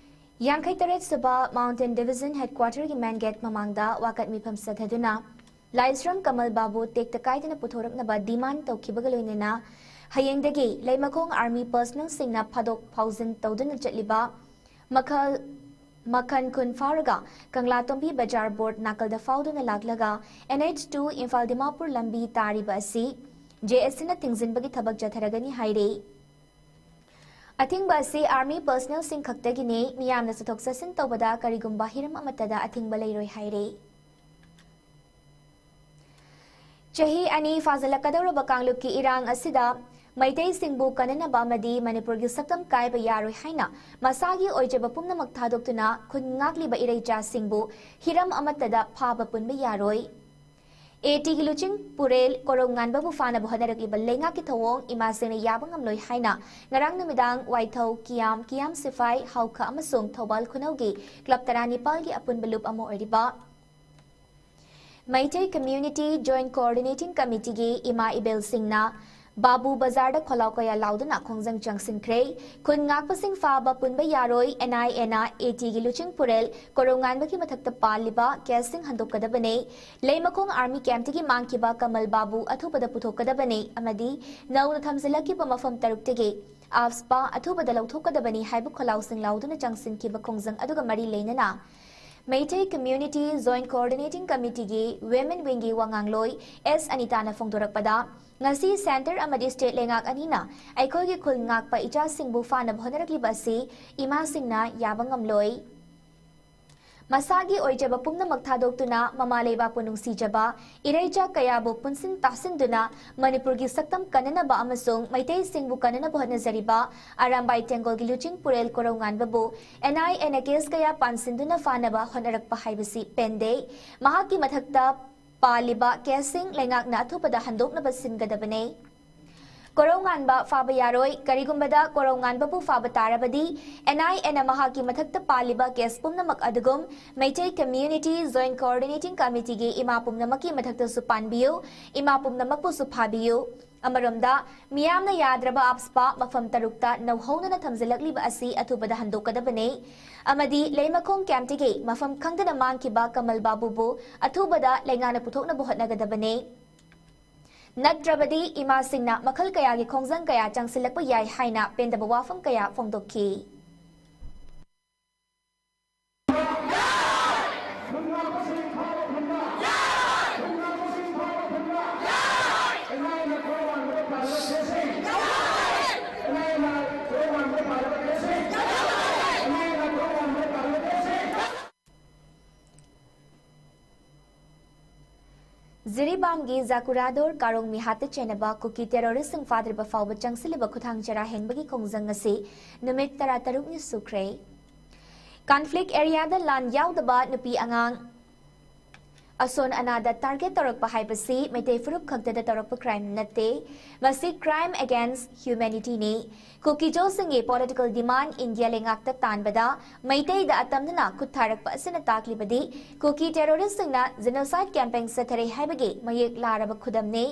ꯌꯥꯡꯈꯩ ꯇꯔꯦꯠ ꯁꯨꯕ ꯃꯥꯎꯟꯇꯦꯟ ꯗꯤꯕꯤꯖꯟ ꯍꯦꯗꯀ꯭ꯋꯥꯇꯔꯒꯤ ꯃꯦꯟ ꯒꯦꯠ ꯃꯃꯥꯡꯗ ꯋꯥꯀꯠ ꯃꯤꯐꯝ ꯆꯠꯊꯗꯨꯅ ꯂꯥꯏꯁ꯭ꯔꯝ ꯀꯃꯜ ꯕꯥꯕꯨ ꯇꯦꯛꯇ ꯀꯥꯏꯗꯅ ꯄꯨꯊꯣꯔꯛꯅꯕ ꯗꯤꯃꯥꯟ ꯇꯧꯈꯤꯕꯒ ꯂꯣꯏꯅꯅ ꯍꯌꯦꯡꯗꯒꯤ ꯂꯩꯃꯈꯣꯡ ꯑꯥꯔꯃꯤ ꯄꯔꯁꯅꯦꯜꯁꯤꯡꯅ ꯐꯥꯗꯣꯛ ꯐꯥꯎꯖꯤꯟ ꯇꯧꯗꯨꯅ ꯆꯠꯂꯤꯕ ꯃꯈꯜ ꯃꯈꯟ ꯈꯨꯟ ꯐꯥꯎꯔꯒ ꯀꯪꯂꯥꯇꯣꯝꯕꯤ ꯕꯖꯥꯔ ꯕꯣꯔꯗ ꯅꯥꯀꯜꯗ ꯐꯥꯎꯗꯨꯅ ꯂꯥꯛꯂꯒ N H two Imphal Dimapur ꯂꯝꯕꯤ ꯇꯥꯔꯤꯕ ꯑꯁꯤ ꯖꯦ ꯑꯦꯁ ꯁꯤꯅ ꯊꯤꯡꯖꯤꯟꯕꯒꯤ ꯊꯕꯛ ꯆꯠꯊꯔꯒꯅꯤ ꯍꯥꯏꯔꯤ꯫ ꯑꯊꯤꯡꯕ ꯑꯁꯤ ꯑꯥꯔꯃꯤ ꯄꯔꯁꯅꯦꯜꯁꯤꯡ ꯈꯛꯇꯒꯤꯅꯤ, ꯃꯤꯌꯥꯝꯅ ꯆꯠꯊꯣꯛ ꯆꯠꯁꯤꯟ ꯇꯧꯕꯗ ꯀꯔꯤꯒꯨꯝꯕ ꯍꯤꯔꯝ ꯑꯃꯠꯇꯗ ꯑꯊꯤꯡꯕ ꯂꯩꯔꯣꯏ ꯍꯥꯏꯔꯤ꯫ ꯆꯍꯤ ꯑꯅꯤ ꯐꯥꯖꯤꯜꯂꯛꯀꯗꯧꯔꯕ ꯀꯥꯡꯂꯨꯞꯀꯤ ꯏꯔꯥꯡ ꯑꯁꯤꯗ ꯃꯩꯇꯩꯁꯤꯡꯕꯨ ꯀꯟꯅꯅꯕ ꯑꯃꯗꯤ ꯃꯅꯤꯄꯨꯔꯒꯤ ꯁꯛꯇꯝ ꯀꯥꯏꯕ ꯌꯥꯔꯣꯏ ꯍꯥꯏꯅ ꯃꯁꯥꯒꯤ ꯑꯣꯏꯖꯕ ꯄꯨꯝꯅꯃꯛ ꯊꯥꯗꯣꯛꯇꯨꯅ ꯈꯨꯟ ꯉꯥꯛꯂꯤꯕ ꯏꯔꯩꯆꯥꯁꯤꯡꯕꯨ ꯍꯤꯔꯝ ꯑꯃꯠꯇꯗ ꯐꯥꯕ ꯄꯨꯟꯕ ꯌꯥꯔꯣꯏ꯫ ꯑꯦ ꯇꯤꯒꯤ ꯂꯨꯆꯤꯡ ꯄꯨꯔꯦꯜ ꯀꯣꯔꯧꯉꯥꯟꯕꯕꯨ ꯐꯥꯅꯕ ꯍꯣꯠꯅꯔꯛꯂꯤꯕ ꯂꯩꯉꯥꯛꯀꯤ ꯊꯧꯑꯣꯡ ꯏꯃꯥꯁꯤꯡꯅ ꯌꯥꯕ ꯉꯝꯂꯣꯏ ꯍꯥꯏꯅ ꯉꯔꯥꯡ ꯅꯨꯃꯤꯗꯥꯡ ꯋꯥꯏꯊꯧ, ꯀꯤꯌꯥꯝ, ꯀꯤꯌꯥꯝ ꯁꯤꯐꯥꯏ, ꯍꯧꯈ ꯑꯃꯁꯨꯡ ꯊꯧꯕꯥꯜ ꯈꯨꯅꯧꯒꯤ ꯀ꯭ꯂꯕ ꯇꯔꯥꯅꯤꯄꯥꯜꯒꯤ ꯑꯄꯨꯟꯕ ꯂꯨꯞ ꯑꯃ ꯑꯣꯏꯔꯤꯕ ꯃꯩꯇꯩ ꯀꯝꯃ꯭ꯌꯨꯅꯤꯇꯤ ꯖꯣꯏꯟꯠ ꯀꯣꯑꯣꯔꯗꯤꯅꯦꯇꯤꯡ ꯀꯃꯤꯇꯤꯒꯤ ꯏꯃꯥ ꯏꯕꯦꯜꯁꯤꯡꯅ ꯕꯥꯕꯨ ꯕꯖꯥꯔꯗ ꯈꯣꯜꯂꯥꯎ ꯀꯌꯥ ꯂꯥꯎꯗꯨꯅ ꯈꯣꯡꯖꯪ ꯆꯪꯁꯤꯟꯈ꯭ꯔꯦ꯫ ꯈꯨꯟ ꯉꯥꯛꯄꯁꯤꯡ ꯐꯥꯕ ꯄꯨꯟꯕ ꯌꯥꯔꯣꯏ, ꯑꯦꯟ ꯑꯥꯏ ꯑꯦꯅ ꯑꯦ ꯇꯤꯒꯤ ꯂꯨꯆꯤꯡꯄꯨꯔꯦꯜ ꯀꯣꯔꯧꯉꯥꯟꯕꯒꯤ ꯃꯊꯛꯇ ꯄꯥꯜꯂꯤꯕ ꯀꯦꯁꯁꯤꯡ ꯍꯟꯗꯣꯛꯀꯗꯕꯅꯤ꯫ ꯂꯩꯃꯈꯣꯡ ꯑꯥꯔꯃꯤ ꯀꯦꯝꯞꯇꯒꯤ ꯃꯥꯡꯈꯤꯕ ꯀꯃꯜ ꯕꯥꯕꯨ ꯑꯊꯨꯕꯗ ꯄꯨꯊꯣꯛꯀꯗꯕꯅꯤ ꯑꯃꯗꯤ ꯅꯧꯅ ꯊꯝꯖꯤꯜꯂꯛꯈꯤꯕ ꯃꯐꯝ ꯇꯔꯨꯛꯇꯒꯤ ꯑꯥꯞꯁꯄꯥ ꯑꯊꯨꯕꯗ ꯂꯧꯊꯣꯛꯀꯗꯕꯅꯤ ꯍꯥꯏꯕ ꯈꯣꯜꯂꯥꯎꯁꯤꯡ ꯂꯥꯎꯗꯨꯅ ꯆꯪꯁꯤꯟꯈꯤꯕ ꯈꯣꯡꯖꯪ ꯑꯗꯨꯒ ꯃꯔꯤ ꯂꯩꯅꯅ ꯃꯩꯇꯩ ꯀꯝꯃ꯭ꯌꯨꯅꯤꯇꯤ ꯖꯣꯏꯟꯠ ꯀꯣꯑꯣꯔꯗꯤꯅꯦꯇꯤꯡ ꯀꯃꯤꯇꯤꯒꯤ ꯋꯤꯃꯦꯟ ꯋꯤꯡꯒꯤ ꯋꯥꯉꯥꯡꯂꯣꯏ ꯑꯦꯁ ꯑꯅꯤꯇꯥꯅ ꯐꯣꯡꯗꯣꯔꯛꯄꯗ, ꯉꯁꯤ ꯁꯦꯟꯇꯔ ꯑꯃꯗꯤ ꯁ꯭ꯇꯦꯠ ꯂꯩꯉꯥꯛ ꯑꯅꯤꯅ ꯑꯩꯈꯣꯏꯒꯤ ꯈꯨꯜ ꯉꯥꯛꯄ ꯏꯆꯥꯁꯤꯡꯕꯨ ꯐꯥꯅꯕ ꯍꯣꯠꯅꯔꯛꯂꯤꯕ ꯑꯁꯤ ꯏꯃꯥꯁꯤꯡꯅ ꯌꯥꯕ ꯉꯝꯂꯣꯏ꯫ ꯃꯁꯥꯒꯤ ꯑꯣꯏꯖꯕ ꯄꯨꯝꯅꯃꯛ ꯊꯥꯗꯣꯛꯇꯨꯅ ꯃꯃꯥ ꯂꯩꯕꯥꯛꯄꯨ ꯅꯨꯡꯁꯤꯖꯕ ꯏꯔꯩꯆꯥ ꯀꯌꯥꯕꯨ ꯄꯨꯟꯁꯤꯟ ꯇꯥꯁꯤꯟꯗꯨꯅ ꯃꯅꯤꯄꯨꯔꯒꯤ ꯁꯛꯇꯝ ꯀꯟꯅꯅꯕ ꯑꯃꯁꯨꯡ ꯃꯩꯇꯩꯁꯤꯡꯕꯨ ꯀꯟꯅꯅꯕ ꯍꯣꯠꯅꯖꯔꯤꯕ ꯑꯔꯥꯝꯕꯥꯏ ꯇꯦꯡꯒꯣꯜꯒꯤ ꯂꯨꯆꯤꯡ ꯄꯨꯔꯦꯜ ꯀꯣꯔꯧꯉꯥꯟꯕꯕꯨ ꯑꯦꯟ ꯑꯥꯏ ꯑꯦꯅ ꯀꯦꯁ ꯀꯌꯥ ꯄꯥꯟꯁꯤꯟꯗꯨꯅ ꯐꯥꯅꯕ ꯍꯣꯠꯅꯔꯛꯄ ꯍꯥꯏꯕꯁꯤ ꯄꯦꯟꯗꯦ꯫ ꯃꯍꯥꯛꯀꯤ ꯃꯊꯛꯇ ꯄꯥꯜꯂꯤꯕ ꯀꯦꯁꯁꯤꯡ ꯂꯩꯉꯥꯛꯅ ꯑꯊꯨꯕꯗ ꯍꯟꯗꯣꯛꯅꯕ ꯁꯤꯟꯒꯗꯕꯅꯤ꯫ ꯀꯣꯔꯧꯉꯥꯟꯕ ꯐꯥꯕ ꯌꯥꯔꯣꯏ꯫ ꯀꯔꯤꯒꯨꯝꯕꯗ ꯀꯣꯔꯧꯉꯥꯟꯕꯕꯨ ꯐꯥꯕ ꯇꯥꯔꯕꯗꯤ, ꯑꯦꯟ ꯑꯥꯏ ꯑꯦꯅ ꯃꯍꯥꯛꯀꯤ ꯃꯊꯛꯇ ꯄꯥꯜꯂꯤꯕ ꯀꯦꯁ ꯄꯨꯝꯅꯃꯛ ꯑꯗꯨꯒꯨꯝ ꯃꯩꯇꯩ ꯀꯝꯃ꯭ꯌꯨꯅꯤꯇꯤ ꯖꯣꯏꯟꯠ ꯀꯣꯑꯣꯔꯗꯤꯅꯦꯇꯤꯡ ꯀꯃꯤꯇꯤꯒꯤ ꯏꯃꯥ ꯄꯨꯝꯅꯃꯛꯀꯤ ꯃꯊꯛꯇꯁꯨ ꯄꯥꯟꯕꯤꯌꯨ, ꯏꯃꯥ ꯄꯨꯝꯅꯃꯛꯄꯨꯁꯨ ꯐꯥꯕꯤꯌꯨ꯫ ꯑꯃꯔꯣꯝꯗ, ꯃꯤꯌꯥꯝꯅ ꯌꯥꯗ꯭ꯔꯕ ꯑꯥꯞꯁꯄꯥ ꯃꯐꯝ ꯇꯔꯨꯛꯇ ꯅꯧꯍꯧꯅꯅ ꯊꯝꯖꯤꯜꯂꯛꯂꯤꯕ ꯑꯁꯤ ꯑꯊꯨꯕꯗ ꯍꯟꯗꯣꯛꯀꯗꯕꯅꯤ ꯑꯃꯗꯤ ꯂꯩꯃꯈꯣꯡ ꯀꯦꯝꯞꯇꯒꯤ ꯃꯐꯝ ꯈꯪꯗꯅ ꯃꯥꯡꯈꯤꯕ ꯀꯃꯜ ꯕꯥꯕꯨꯕꯨ ꯑꯊꯨꯕꯗ ꯂꯩꯉꯥꯛꯅ ꯄꯨꯊꯣꯛꯅꯕ ꯍꯣꯠꯅꯒꯗꯕꯅꯤ꯫ ꯅꯠꯇ꯭ꯔꯕꯗꯤ ꯏꯃꯥꯁꯤꯡꯅ ꯃꯈꯜ ꯀꯌꯥꯒꯤ ꯈꯣꯡꯖꯪ ꯀꯌꯥ ꯆꯪꯁꯤꯜꯂꯛꯄ ꯌꯥꯏ ꯍꯥꯏꯅ ꯄꯦꯟꯗꯕ ꯋꯥꯐꯝ ꯀꯌꯥ ꯐꯣꯡꯗꯣꯛꯈꯤ꯫ ꯖꯤꯔꯤꯕꯥꯝꯒꯤ ꯖꯥꯀꯨꯔꯥꯗꯣꯔ ꯀꯥꯔꯣꯡ ꯃꯤꯍꯥꯠꯇ ꯆꯦꯟꯅꯕ ꯀꯨꯀꯤ ꯇꯦꯔꯣꯔꯤꯁ꯭ꯠꯁꯤꯡ ꯐꯥꯗ꯭ꯔꯤꯕ ꯐꯥꯎꯕ ꯆꯪꯁꯤꯜꯂꯤꯕ ꯈꯨꯠꯊꯥꯡ ꯆꯔꯥ ꯍꯦꯟꯕꯒꯤ ꯈꯣꯡꯖꯪ ꯑꯁꯤ ꯅꯨꯃꯤꯠ ꯇꯔꯥꯇꯔꯨꯛꯅꯤ ꯁꯨꯈ꯭ꯔꯦ꯫ ꯀꯟꯐ꯭ꯂꯤꯛ ꯑꯦꯔꯤꯌꯥꯗ ꯂꯥꯟ ꯌꯥꯎꯗꯕ ꯅꯨꯄꯤ ꯑꯉꯥꯡ ꯑꯁꯣꯟ ꯑꯅꯥꯗ ꯇꯥꯔꯒꯦꯠ ꯇꯧꯔꯛꯄ ꯍꯥꯏꯕꯁꯤ ꯃꯩꯇꯩ ꯐꯨꯔꯨꯞ ꯈꯛꯇꯗ ꯇꯧꯔꯛꯄ ꯀ꯭ꯔꯥꯏꯝ ꯅꯠꯇꯦ꯫ ꯃꯁꯤ ꯀ꯭ꯔꯥꯏꯝ ꯑꯦꯒꯦꯟꯁ꯭ꯠ ꯍ꯭ꯌꯨꯃꯦꯅꯤꯇꯤꯅꯤ꯫ ꯀꯨꯀꯤꯖꯣꯁꯤꯡꯒꯤ ꯄꯣꯂꯤꯇꯤꯀꯦꯜ ꯗꯤꯃꯥꯟꯗ ꯏꯟꯗꯤꯌꯥ ꯂꯩꯉꯥꯛꯇ ꯇꯥꯟꯕꯗ ꯃꯩꯇꯩꯗ ꯑꯇꯝꯅꯅ ꯈꯨꯠ ꯊꯥꯔꯛꯄ ꯑꯁꯤꯅ ꯇꯥꯛꯂꯤꯕꯗꯤ ꯀꯨꯀꯤ ꯇꯦꯔꯣꯔꯤꯁ꯭ꯠꯁꯤꯡꯅ ꯖꯦꯅꯣꯁꯥꯏꯗ ꯀꯦꯝꯄꯦꯟ ꯆꯠꯊꯔꯤ ꯍꯥꯏꯕꯒꯤ ꯃꯌꯦꯛ ꯂꯥꯔꯕ ꯈꯨꯗꯝꯅꯤ꯫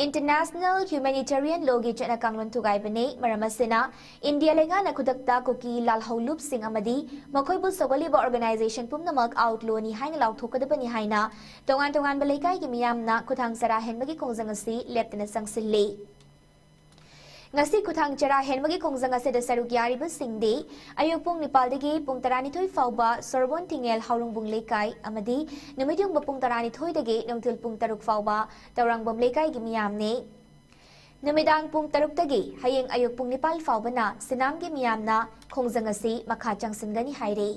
International Humanitarian Lawꯒꯤ ꯆꯠꯅ ꯀꯥꯡꯂꯣꯟ ꯊꯨꯒꯥꯏꯕꯅꯤ꯫ ꯃꯔꯝ ꯑꯁꯤꯅ, ꯏꯟꯗꯤꯌꯥ ꯂꯩꯉꯥꯛꯅ ꯈꯨꯗꯛꯇ ꯀꯨꯀꯤ ꯂꯥꯜꯍꯧꯂꯨꯞꯁꯤꯡ ꯑꯃꯗꯤ ꯃꯈꯣꯏꯕꯨ ꯁꯧꯒꯠꯂꯤꯕ organization ꯄꯨꯝꯅꯃꯛ outlawꯅꯤ ꯍꯥꯏꯅ ꯂꯥꯎꯊꯣꯛꯀꯗꯕꯅꯤ ꯍꯥꯏꯅ ꯇꯣꯉꯥꯟ ꯇꯣꯉꯥꯟꯕ ꯂꯩꯀꯥꯏꯒꯤ ꯃꯤꯌꯥꯝꯅ ꯈꯨꯠꯊꯥꯡ ꯆꯔꯥ ꯍꯦꯟꯕꯒꯤ ꯈꯣꯡꯖꯪ ꯑꯁꯤ ꯂꯦꯞꯇꯅ ꯆꯪꯁꯤꯜꯂꯤ꯫ ꯉꯁꯤ ꯈꯨꯠꯊꯥꯡ ꯆꯔꯥ ꯍꯦꯟꯕꯒꯤ ꯈꯣꯡꯖꯪ ꯑꯁꯤꯗ ꯁꯔꯨꯛ ꯌꯥꯔꯤꯕꯁꯤꯡꯗꯤ ꯑꯌꯨꯛ ꯄꯨꯡ ꯅꯤꯄꯥꯜꯗꯒꯤ ꯄꯨꯡ ꯇꯔꯥꯅꯤꯊꯣꯏ ꯐꯥꯎꯕ ꯁꯣꯔꯕꯣꯟ ꯊꯤꯡꯉꯦꯜ ꯍꯥꯎꯔꯨꯡꯕꯨꯡ ꯂꯩꯀꯥꯏ ꯑꯃꯗꯤ ꯅꯨꯃꯤꯠꯌꯨꯡꯕ ꯄꯨꯡ ꯇꯔꯥꯅꯤꯊꯣꯏꯗꯒꯤ ꯅꯨꯡꯊꯤꯜ ꯄꯨꯡ ꯇꯔꯨꯛ ꯐꯥꯎꯕ ꯇꯧꯔꯥꯡꯕꯝ ꯂꯩꯀꯥꯏꯒꯤ ꯃꯤꯌꯥꯝꯅꯤ꯫ ꯅꯨꯃꯤꯗꯥꯡ ꯄꯨꯡ ꯇꯔꯨꯛꯇꯒꯤ ꯍꯌꯦꯡ ꯑꯌꯨꯛ ꯄꯨꯡ ꯅꯤꯄꯥꯜ ꯐꯥꯎꯕꯅ ꯁꯤꯅꯥꯝꯒꯤ ꯃꯤꯌꯥꯝꯅ ꯈꯣꯡꯖꯪ ꯑꯁꯤ ꯃꯈꯥ ꯆꯪꯁꯤꯟꯒꯅꯤ ꯍꯥꯏꯔꯤ꯫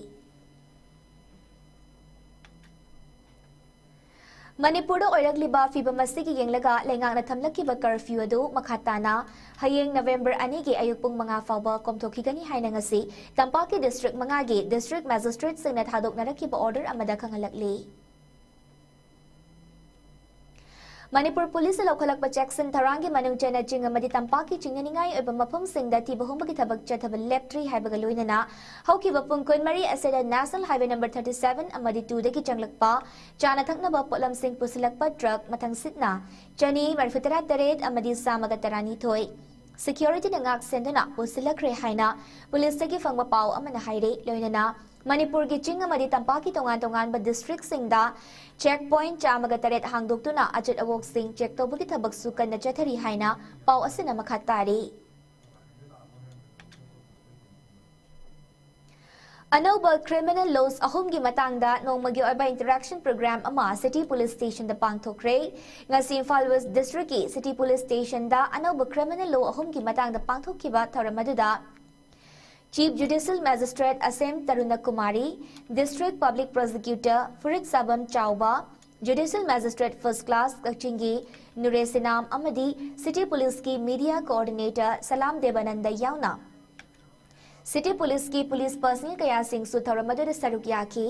ꯃꯅꯤꯄꯨꯔꯗ ꯑꯣꯏꯔꯛꯂꯤꯕ ꯐꯤꯚꯝ ꯑꯁꯤꯒꯤ ꯌꯦꯡꯂꯒ ꯂꯩꯉꯥꯛꯅ ꯊꯝꯂꯛꯈꯤꯕ curfew ꯑꯗꯨ ꯃꯈꯥ ꯇꯥꯅ ꯍꯌꯦꯡ ꯅꯕꯦꯝꯕꯔ ꯑꯅꯤꯒꯤ ꯑꯌꯨꯛ ꯄꯨꯡ ꯃꯉꯥ ꯐꯥꯎꯕ ꯀꯣꯝꯊꯣꯛꯈꯤꯒꯅꯤ ꯍꯥꯏꯅ ꯉꯁꯤ ꯇꯝꯄꯥꯛꯀꯤ district ꯃꯉꯥꯒꯤ district magistrateꯁꯤꯡꯅ ꯊꯥꯗꯣꯛꯅꯔꯛꯈꯤꯕ order ꯑꯃꯗ ꯈꯪꯍꯜꯂꯛꯂꯤ꯫ ꯃꯅꯤꯄꯨꯔ ꯄꯨꯂꯤꯁꯅ ꯂꯧꯈꯠꯂꯛꯄ ꯆꯦꯛꯁꯤꯟ ꯊꯧꯔꯥꯡꯒꯤ ꯃꯅꯨꯡ ꯆꯟꯅ ꯆꯤꯡ ꯑꯃꯗꯤ ꯇꯝꯄꯥꯛꯀꯤ ꯆꯤꯡꯅꯅꯤꯡꯉꯥꯏ ꯑꯣꯏꯕ ꯃꯐꯝꯁꯤꯡꯗ ꯊꯤꯕ ꯍꯨꯝꯕꯒꯤ ꯊꯕꯛ ꯆꯠꯊꯕ ꯂꯦꯞꯇ꯭ꯔꯤ ꯍꯥꯏꯕꯒ ꯂꯣꯏꯅꯅ ꯍꯧꯈꯤꯕ ꯄꯨꯡ ꯀꯨꯟꯃꯔꯤ ꯑꯁꯤꯗ National Highway number thirty seven ꯑꯃꯗꯤ twoꯗꯒꯤ ꯆꯪꯂꯛꯄ ꯆꯥꯅ ꯊꯛꯅꯕ ꯄꯣꯠꯂꯝꯁꯤꯡ ꯄꯨꯁꯤꯜꯂꯛꯄ truck ꯃꯊꯪꯁꯤꯠꯅ ꯆꯅꯤ ꯃꯔꯤꯐꯨ ꯇꯔꯥ ꯇꯔꯦꯠ ꯑꯃꯗꯤ ꯆꯥꯝꯃꯒ ꯇꯔꯥꯅꯤꯊꯣꯏ securityꯅ ꯉꯥꯛ ꯁꯦꯟꯗꯨꯅ ꯄꯨꯁꯤꯜꯂꯛꯈ꯭ꯔꯦ ꯍꯥꯏꯅ ꯄꯨꯂꯤꯁꯇꯒꯤ ꯐꯪꯕ ꯄꯥꯎ ꯑꯃꯅ ꯍꯥꯏꯔꯤ꯫ ꯂꯣꯏꯅꯅ ꯃꯅꯤꯄꯨꯔꯒꯤ ꯆꯤꯡ ꯑꯃꯗꯤ ꯇꯝꯄꯥꯛꯀꯤ ꯇꯣꯉꯥꯟ ꯇꯣꯉꯥꯟꯕ districtꯁꯤꯡꯗ check point ꯆꯥꯝꯃꯒ ꯇꯔꯦꯠ ꯍꯥꯡꯗꯣꯛꯇꯨꯅ ꯑꯆꯠ ꯑꯋꯣꯛꯁꯤꯡ check ꯇꯧꯕꯒꯤ ꯊꯕꯛꯁꯨ ꯀꯟꯅ ꯆꯠꯊꯔꯤ ꯍꯥꯏꯅ ꯄꯥꯎ ꯑꯁꯤꯅ ꯃꯈꯥ ꯇꯥꯔꯤ꯫ ꯑꯅꯧꯕ criminal laws ꯑꯍꯨꯝꯒꯤ ꯃꯇꯥꯡꯗ ꯅꯣꯡꯃꯒꯤ ꯑꯣꯏꯕ interaction program ꯑꯃ City Police Stationꯗ ꯄꯥꯡꯊꯣꯛꯈ꯭ꯔꯦ꯫ ꯉꯁꯤ ꯏꯝꯐꯥꯜ West Districtꯀꯤ City Police Stationꯗ ꯑꯅꯧꯕ criminal law ꯑꯍꯨꯝꯒꯤ ꯃꯇꯥꯡꯗ ꯄꯥꯡꯊꯣꯛꯈꯤꯕ ꯊꯧꯔꯝ ꯑꯗꯨꯗ Chief Judicial Magistrate ꯑꯁꯦꯝ ꯇꯔꯨꯅ Kumari, District Public Prosecutor ꯐꯨꯔꯤꯠ ꯁꯥꯕꯝ ꯆꯥꯎꯕ, Judicial Magistrate First Class ꯀꯛꯆꯤꯡꯒꯤ ꯅꯨꯔꯦ ꯁꯤꯅꯥꯝ ꯑꯃꯗꯤ City Policeꯀꯤ Media Coordinator ꯁꯂꯥꯝ ꯗꯦꯕꯥꯅꯟꯗ ꯌꯥꯎꯅ City Policeꯀꯤ police personnel ꯀꯌꯥꯁꯤꯡꯁꯨ ꯊꯧꯔꯝ ꯑꯗꯨꯗ ꯁꯔꯨꯛ ꯌꯥꯈꯤ꯫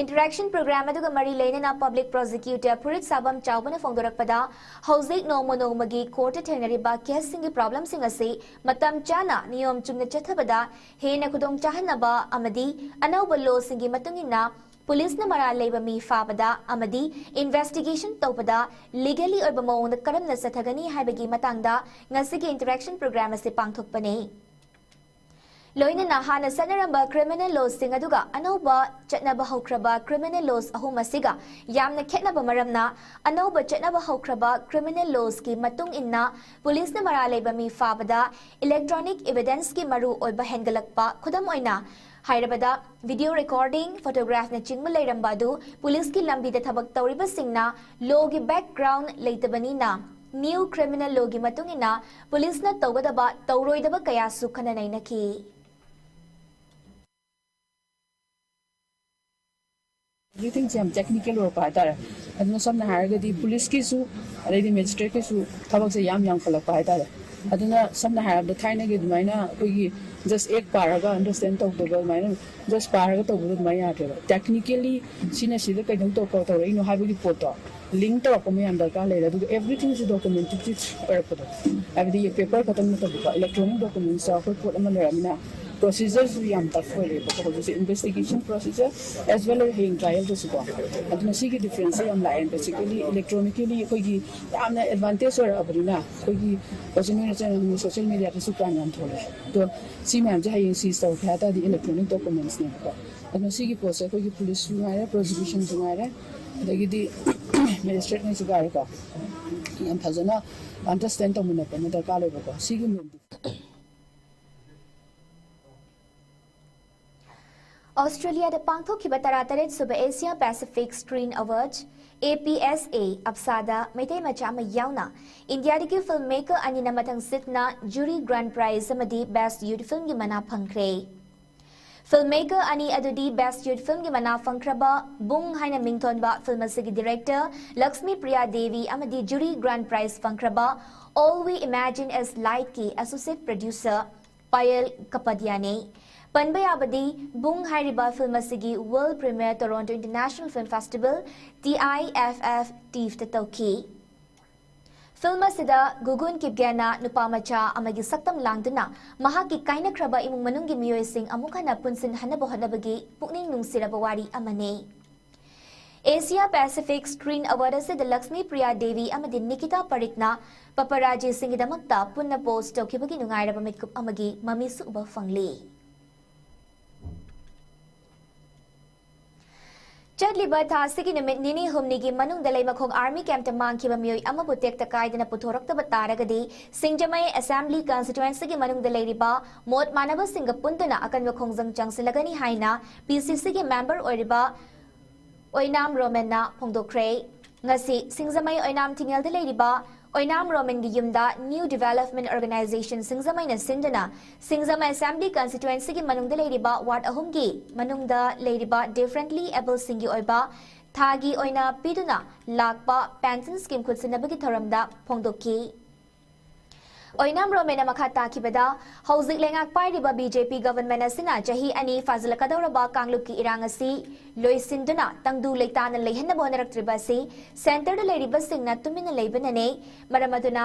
Interaction program ꯑꯗꯨꯒ ꯃꯔꯤ ꯂꯩꯅꯅ Public Prosecutor ꯐꯨꯔꯤꯠ ꯁꯥꯕꯝ ꯆꯥꯎꯕꯅ ꯐꯣꯡꯗꯣꯔꯛꯄꯗ, ꯍꯧꯖꯤꯛ ꯅꯣꯡꯃ ꯅꯣꯡꯃꯒꯤ courtꯇ ꯊꯦꯡꯅꯔꯤꯕ caseꯁꯤꯡꯒꯤ problemꯁꯤꯡ ꯑꯁꯤ ꯃꯇꯝ ꯆꯥꯅ ꯅꯤꯌꯣꯝ ꯆꯨꯝꯅ ꯆꯠꯊꯕꯗ ꯍꯦꯟꯅ ꯈꯨꯗꯣꯡ ꯆꯥꯍꯟꯅꯕ ꯑꯃꯗꯤ ꯑꯅꯧꯕ lawꯁꯤꯡꯒꯤ ꯃꯇꯨꯡ ꯏꯟꯅ ꯄꯨꯂꯤꯁꯅ ꯃꯔꯥꯜ ꯂꯩꯕ ꯃꯤ ꯐꯥꯕꯗ ꯑꯃꯗꯤ ꯏꯟꯚꯦꯁꯇꯤꯒꯦꯁꯟ ꯇꯧꯕꯗ ꯂꯤꯒꯦꯂꯤ ꯑꯣꯏꯕ ꯃꯑꯣꯡꯗ ꯀꯔꯝꯅ ꯆꯠꯊꯒꯅꯤ ꯍꯥꯏꯕꯒꯤ ꯃꯇꯥꯡꯗ ꯉꯁꯤꯒꯤ ꯏꯟꯇꯔꯦꯛꯁꯟ ꯄ꯭ꯔꯣꯒ꯭ꯔꯥꯝ ꯑꯁꯤ ꯄꯥꯡꯊꯣꯛꯄꯅꯤ꯫ ꯂꯣꯏꯅꯅ ꯍꯥꯟꯅ ꯆꯠꯅꯔꯝꯕ ꯀ꯭ꯔꯤꯃꯤꯅꯦꯜ ꯂꯣꯁꯤꯡ ꯑꯗꯨꯒ ꯑꯅꯧꯕ ꯆꯠꯅꯕ ꯍꯧꯈ꯭ꯔꯕ ꯀ꯭ꯔꯤꯃꯤꯅꯦꯜ ꯂꯣꯁ ꯑꯍꯨꯝ ꯑꯁꯤꯒ ꯌꯥꯝꯅ ꯈꯦꯠꯅꯕ ꯃꯔꯝꯅ, ꯑꯅꯧꯕ ꯆꯠꯅꯕ ꯍꯧꯈ꯭ꯔꯕ ꯀ꯭ꯔꯤꯃꯤꯅꯦꯜ ꯂꯣꯁꯀꯤ ꯃꯇꯨꯡ ꯏꯟꯅ ꯄꯨꯂꯤꯁꯅ ꯃꯔꯥꯜ ꯂꯩꯕ ꯃꯤ ꯐꯥꯕꯗ ꯏꯂꯦꯛꯇ꯭ꯔꯣꯅꯤꯛ ꯏꯚꯤꯗꯦꯟꯁꯀꯤ ꯃꯔꯨ ꯑꯣꯏꯕ ꯍꯦꯟꯒꯠꯂꯛꯄ, ꯈꯨꯗꯝ ꯑꯣꯏꯅ ꯍꯥꯏꯔꯕꯗ, ꯚꯤꯗꯤꯑꯣ ꯔꯦꯀꯣꯔꯗꯤꯡ, ꯐꯣꯇꯣꯒ꯭ꯔꯥꯐꯅꯆꯤꯡꯕ ꯂꯩꯔꯝꯕ ꯑꯗꯨ ꯄꯨꯂꯤꯁꯀꯤ ꯂꯝꯕꯤꯗ ꯊꯕꯛ ꯇꯧꯔꯤꯕꯁꯤꯡꯅ ꯂꯣꯒꯤ ꯕꯦꯛꯒ꯭ꯔꯥꯎꯟ ꯂꯩꯇꯕꯅꯤꯅ, ꯅ꯭ꯌꯨ ꯀ꯭ꯔꯤꯃꯤꯅꯦꯜ ꯂꯣꯒꯤ ꯃꯇꯨꯡ ꯏꯟꯅ ꯄꯨꯂꯤꯁꯅ ꯇꯧꯒꯗꯕ, ꯇꯧꯔꯣꯏꯗꯕ ꯀꯌꯥꯁꯨ ꯈꯟꯅ ꯅꯩꯅꯈꯤ꯫ Everythingꯁꯦ ꯌꯥꯝ ꯇꯦꯛꯅꯤꯀꯦꯜ ꯑꯣꯏꯔꯛꯄ ꯍꯥꯏꯇꯥꯔꯦ꯫ ꯑꯗꯨꯅ ꯁꯝꯅ ꯍꯥꯏꯔꯒꯗꯤ ꯄꯨꯂꯤꯁꯀꯤꯁꯨ, ꯑꯗꯩꯗꯤ ꯃꯦꯖꯤꯁꯇ꯭ꯔꯦꯠꯀꯤꯁꯨ ꯊꯕꯛꯁꯦ ꯌꯥꯝ ꯌꯥꯝꯈꯠꯂꯛꯄ ꯍꯥꯏꯇꯥꯔꯦ꯫ ꯑꯗꯨꯅ ꯁꯝꯅ ꯍꯥꯏꯔꯕꯗ ꯊꯥꯏꯅꯒꯤ ꯑꯗꯨꯃꯥꯏꯅ ꯑꯩꯈꯣꯏꯒꯤ ꯖꯁ ꯑꯦꯛ ꯄꯥꯔꯒ ꯑꯟꯗꯔꯁ꯭ꯇꯦꯟ ꯇꯧꯗꯕ, ꯑꯗꯨꯃꯥꯏꯅ ꯖꯁ ꯄꯥꯔꯒ ꯇꯧꯕꯗꯣ ꯑꯗꯨꯃꯥꯏꯅ ꯌꯥꯗ꯭ꯔꯦꯕ꯫ ꯇꯦꯛꯅꯤꯀꯦꯜꯂꯤ ꯁꯤꯅ ꯁꯤꯗ ꯀꯩꯗꯧ ꯇꯧ-, ꯇꯧꯔꯛꯏꯅꯣ ꯍꯥꯏꯕꯒꯤ ꯄꯣꯠꯇꯣ ꯂꯤꯡ ꯇꯧꯔꯛꯄ ꯑꯃ ꯌꯥꯝ ꯗꯔꯀꯥꯔ ꯂꯩꯔꯦ꯫ ꯑꯗꯨꯒ ꯑꯦꯚ꯭ꯔꯤꯊꯤꯡꯁꯦ ꯗꯣꯀꯨꯃꯦꯟꯇꯦꯇꯤꯞ ꯑꯣꯏꯔꯛꯄꯗꯣ, ꯍꯥꯏꯕꯗꯤ ꯄꯦꯄꯔ ꯈꯛꯇꯪ ꯅꯠꯇꯕꯀꯣ, ꯏꯂꯦꯛꯇ꯭ꯔꯣꯅꯤꯛ ꯗꯣꯀꯨꯃꯦꯟꯁꯇ ꯑꯩꯈꯣꯏ ꯄꯣꯠ ꯑꯃ ꯂꯩꯔꯕꯅꯤꯅ ꯄ꯭ꯔꯣꯁꯤꯖꯔꯁꯨ ꯌꯥꯝ ꯇꯐ ꯑꯣꯏꯔꯦꯕꯀꯣ ꯍꯧꯖꯤꯛꯁꯦ, ꯏꯟꯚꯦꯁꯇꯤꯒꯦꯁꯟ ꯄ꯭ꯔꯣꯁꯤꯖꯔ ꯑꯦꯁ ꯋꯦꯜ ꯑꯦꯁ ꯍꯌꯦꯡ ꯇ꯭ꯔꯥꯏꯌꯦꯜꯗꯁꯨꯀꯣ꯫ ꯑꯗꯨꯅ ꯁꯤꯒꯤ ꯗꯤꯐ꯭ꯔꯦꯟꯁꯁꯦ ꯌꯥꯝ ꯂꯥꯛꯑꯦ꯫ ꯕꯦꯁꯤꯀꯦꯂꯤ ꯏꯂꯦꯛꯇ꯭ꯔꯣꯅꯤꯀꯦꯂꯤ ꯑꯩꯈꯣꯏꯒꯤ ꯌꯥꯝꯅ ꯑꯦꯗꯚꯥꯟꯇꯦꯖ ꯑꯣꯏꯔꯛꯑꯕꯅꯤꯅ, ꯑꯩꯈꯣꯏꯒꯤ ꯍꯧꯖꯤꯛ ꯅꯣꯏꯅ ꯆꯠꯅ ꯁꯣꯁꯤꯌꯦꯜ ꯃꯦꯗꯤꯌꯥꯗꯁꯨ ꯀ꯭ꯔꯥꯏꯝ ꯌꯥꯝ ꯊꯣꯛꯂꯛꯑꯦ꯫ ꯑꯗꯣ ꯁꯤ ꯃꯌꯥꯝꯁꯦ ꯍꯌꯦꯡ ꯁꯤꯖ ꯇꯧꯔꯛꯀꯦ ꯍꯥꯏ ꯇꯥꯔꯗꯤ ꯏꯂꯦꯛꯇ꯭ꯔꯣꯅꯤꯛ ꯗꯣꯀꯨꯃꯦꯟꯁꯅꯦꯕꯀꯣ꯫ ꯑꯗꯨꯅ ꯁꯤꯒꯤ ꯄꯣꯠꯁꯦ ꯑꯩꯈꯣꯏꯒꯤ ꯄꯨꯂꯤꯁꯁꯨ ꯉꯥꯏꯔꯦ, ꯄ꯭ꯔꯣꯁꯤꯀ꯭ꯌꯨꯁꯟꯁꯨ ꯉꯥꯏꯔꯦ, ꯑꯗꯒꯤꯗꯤ ꯃꯦꯖꯤꯁꯇ꯭ꯔꯦꯠꯅꯁꯨ ꯉꯥꯏꯔꯦꯀꯣ, ꯌꯥꯝ ꯐꯖꯅ ꯑꯟꯗꯔꯁ꯭ꯇꯦꯟ ꯇꯧꯃꯤꯟꯅꯕ ꯑꯃ ꯗꯔꯀꯥꯔ ꯂꯩꯕꯀꯣ꯫ ꯁꯤꯒꯤ ꯃꯦꯟꯗꯤ ꯑꯣꯁꯇ꯭ꯔꯦꯂꯤꯌꯥꯗ ꯄꯥꯡꯊꯣꯛꯈꯤꯕ ꯇꯔꯥꯇꯔꯦꯠ ꯁꯨꯕ ꯑꯦꯁꯤꯌꯥ ꯄꯦꯁꯤꯐꯤꯛ ꯁ꯭ꯀ꯭ꯔꯤꯟ ꯑꯦꯋꯥꯔꯗ, ꯑꯦ ꯄꯤ ꯑꯦꯁ ꯑꯦ, ꯑꯞꯁꯥꯗ ꯃꯩꯇꯩ ꯃꯆꯥ ꯑꯃ ꯌꯥꯎꯅ ꯏꯟꯗꯤꯌꯥꯗꯒꯤ ꯐꯤꯜꯝ ꯃꯦꯀꯔ ꯑꯅꯤꯅ ꯃꯊꯪꯁꯤꯠꯅ ꯖꯨꯔꯤ ꯒ꯭ꯔꯥꯟ ꯄ꯭ꯔꯥꯏꯖ ꯑꯃꯗꯤ ꯕꯦꯁ꯭ꯠ ꯌꯨꯠ ꯐꯤꯜꯝꯒꯤ ꯃꯅꯥ ꯐꯪꯈ꯭ꯔꯦ꯫ ꯐꯤꯜꯝ ꯃꯦꯀꯔ ꯑꯅꯤ ꯑꯗꯨꯗꯤ ꯕꯦꯁ꯭ꯠ ꯌꯨꯠ ꯐꯤꯜꯝꯒꯤ ꯃꯅꯥ ꯐꯪꯈ꯭ꯔꯕ ꯕꯨꯡ ꯍꯥꯏꯅ ꯃꯤꯡꯊꯣꯟꯕ ꯐꯤꯜꯝ ꯑꯁꯤꯒꯤ ꯗꯤꯔꯦꯛꯇꯔ ꯂꯛꯁꯃꯤ ꯄ꯭ꯔꯤꯌꯥ ꯗꯦꯕꯤ ꯑꯃꯗꯤ ꯖꯨꯔꯤ ꯒ꯭ꯔꯥꯟ ꯄ꯭ꯔꯥꯏꯖ ꯐꯪꯈ꯭ꯔꯕ All We Imagine Is Lightꯀꯤ ꯑꯦꯁꯣꯁꯤꯌꯦꯠ ꯄ꯭ꯔꯣꯗ꯭ꯌꯨꯁꯔ ꯄꯥꯌꯦꯜ ꯀꯄꯥꯗꯤꯌꯥꯅꯤ꯫ ꯄꯟꯕ ꯌꯥꯕꯗꯤ, ꯕꯨꯡ ꯍꯥꯏꯔꯤꯕ ꯐꯤꯜꯝ ꯑꯁꯤꯒꯤ world premiere Toronto international film festival, T I F F ꯇꯤꯐꯇ ꯇꯧꯈꯤ꯫ ꯐꯤꯜꯝ ꯑꯁꯤꯗ ꯒꯨꯒꯨꯟ ꯀꯤꯞꯒꯦꯟꯅ ꯅꯨꯄꯥ ꯃꯆꯥ ꯑꯃꯒꯤ ꯁꯛꯇꯝ ꯂꯥꯡꯗꯨꯅ ꯃꯍꯥꯛꯀꯤ ꯀꯥꯏꯅꯈ꯭ꯔꯕ ꯏꯃꯨꯡ ꯃꯅꯨꯡꯒꯤ ꯃꯤꯑꯣꯏꯁꯤꯡ ꯑꯃꯨꯛ ꯍꯟꯅ ꯄꯨꯟꯁꯤꯟꯍꯟꯅꯕ ꯍꯣꯠꯅꯕꯒꯤ ꯄꯨꯛꯅꯤꯡ ꯅꯨꯡꯁꯤꯔꯕ ꯋꯥꯔꯤ ꯑꯃꯅꯤ꯫ ꯑꯦꯁꯤꯌꯥ ꯄꯦꯁꯤꯐꯤꯛ ꯁ꯭ꯀ꯭ꯔꯤꯟ ꯑꯦꯋꯥꯔꯗ ꯑꯁꯤꯗ ꯂꯛꯁꯃꯤ ꯄ꯭ꯔꯤꯌꯥ ꯗꯦꯕꯤ ꯑꯃꯗꯤ ꯅꯤꯀꯤꯇꯥ ꯄꯔꯤꯛꯅ ꯄꯄꯔꯥꯖꯤꯁꯤꯡꯒꯤꯗꯃꯛꯇ ꯄꯨꯟꯅ ꯄꯣꯖ ꯇꯧꯈꯤꯕꯒꯤ ꯅꯨꯡꯉꯥꯏꯔꯕ ꯃꯤꯠꯀꯨꯞ ꯑꯃꯒꯤ ꯃꯃꯤꯁꯨ ꯎꯕ ꯐꯪꯂꯤ꯫ ꯆꯠꯂꯤꯕ ꯊꯥ ꯑꯁꯤꯒꯤ ꯅꯨꯃꯤꯠ ꯅꯤꯅꯤ ꯍꯨꯝꯅꯤꯒꯤ ꯃꯅꯨꯡꯗ ꯂꯩꯃꯈꯣꯡ ꯑꯥꯔꯃꯤ ꯀꯦꯝꯞꯇ ꯃꯥꯡꯈꯤꯕ ꯃꯤꯑꯣꯏ ꯑꯃꯕꯨ ꯇꯦꯛꯇ ꯀꯥꯏꯗꯅ ꯄꯨꯊꯣꯔꯛꯇꯕ ꯇꯥꯔꯒꯗꯤ, ꯁꯤꯡꯖꯃꯩ ꯑꯦꯁꯦꯝꯕ꯭ꯂꯤ ꯀꯟꯁꯇꯤꯇ꯭ꯋꯦꯟꯁꯤꯒꯤ ꯃꯅꯨꯡꯗ ꯂꯩꯔꯤꯕ ꯃꯣꯠ ꯃꯥꯟꯅꯕꯁꯤꯡꯒ ꯄꯨꯟꯗꯨꯅ ꯑꯀꯟꯕ ꯈꯣꯡꯖꯪ ꯆꯪꯁꯤꯜꯂꯒꯅꯤ ꯍꯥꯏꯅ ꯄꯤ ꯁꯤ ꯁꯤꯒꯤ ꯃꯦꯝꯕꯔ ꯑꯣꯏꯔꯤꯕ ꯑꯣꯏꯅꯥꯝ ꯔꯣꯃꯦꯟꯅ ꯐꯣꯡꯗꯣꯛꯈ꯭ꯔꯦ꯫ ꯉꯁꯤ ꯁꯤꯡꯖꯃꯩ ꯑꯣꯏꯅꯥꯝ ꯊꯤꯡꯉꯦꯜꯗ ꯂꯩꯔꯤꯕ ꯑꯣꯏꯅꯥꯝ ꯔꯣꯃꯦꯟꯒꯤ ꯌꯨꯝꯗ ꯅ꯭ꯌꯨ ꯗꯤꯚꯦꯂꯞꯃꯦꯟꯠ ꯑꯣꯔꯒꯅꯥꯏꯖꯦꯁꯟ ꯁꯤꯡꯖꯃꯩꯅ ꯁꯤꯟꯗꯨꯅ ꯁꯤꯡꯖꯃꯩ ꯑꯦꯁꯦꯝꯕ꯭ꯂꯤ ꯀꯟꯁꯇꯤꯇ꯭ꯋꯦꯟꯁꯤꯒꯤ ꯃꯅꯨꯡꯗ ꯂꯩꯔꯤꯕ ꯋꯥꯔꯗ ꯑꯍꯨꯝꯒꯤ ꯃꯅꯨꯡꯗ ꯂꯩꯔꯤꯕ ꯗꯤꯐꯔꯦꯟꯠꯂꯤ ꯑꯦꯕꯜꯁꯤꯡꯒꯤ ꯑꯣꯏꯕ ꯊꯥꯒꯤ ꯑꯣꯏꯅ ꯄꯤꯗꯨꯅ ꯂꯥꯛꯄ ꯄꯦꯟꯁꯟ ꯁ꯭ꯀꯤꯝ ꯈꯨꯠꯁꯤꯟꯅꯕꯒꯤ ꯊꯧꯔꯝꯗ ꯐꯣꯡꯗꯣꯛꯈꯤ꯫ ꯑꯣꯏꯅꯥꯝ ꯔꯣꯃꯦꯟꯅ ꯃꯈꯥ ꯇꯥꯈꯤꯕꯗ, ꯍꯧꯖꯤꯛ ꯂꯩꯉꯥꯛ ꯄꯥꯏꯔꯤꯕ ꯕꯤ ꯖꯦ ꯄꯤ ꯒꯚꯔꯟꯃꯦꯟꯠ ꯑꯁꯤꯅ ꯆꯍꯤ ꯑꯅꯤ ꯐꯥꯖꯤꯜꯂꯛꯀꯗꯧꯔꯕ ꯀꯥꯡꯂꯨꯞꯀꯤ ꯏꯔꯥꯡ ꯑꯁꯤ ꯂꯣꯏꯁꯤꯟꯗꯨꯅ ꯇꯪꯗꯨ ꯂꯩꯇꯥꯅ ꯂꯩꯍꯟꯅꯕ ꯍꯣꯠꯅꯔꯛꯇ꯭ꯔꯤꯕ ꯑꯁꯤ ꯁꯦꯟꯇꯔꯗ ꯂꯩꯔꯤꯕꯁꯤꯡꯅ ꯇꯨꯃꯤꯟꯅ ꯂꯩꯕꯅꯅꯦ꯫ ꯃꯔꯝ ꯑꯗꯨꯅ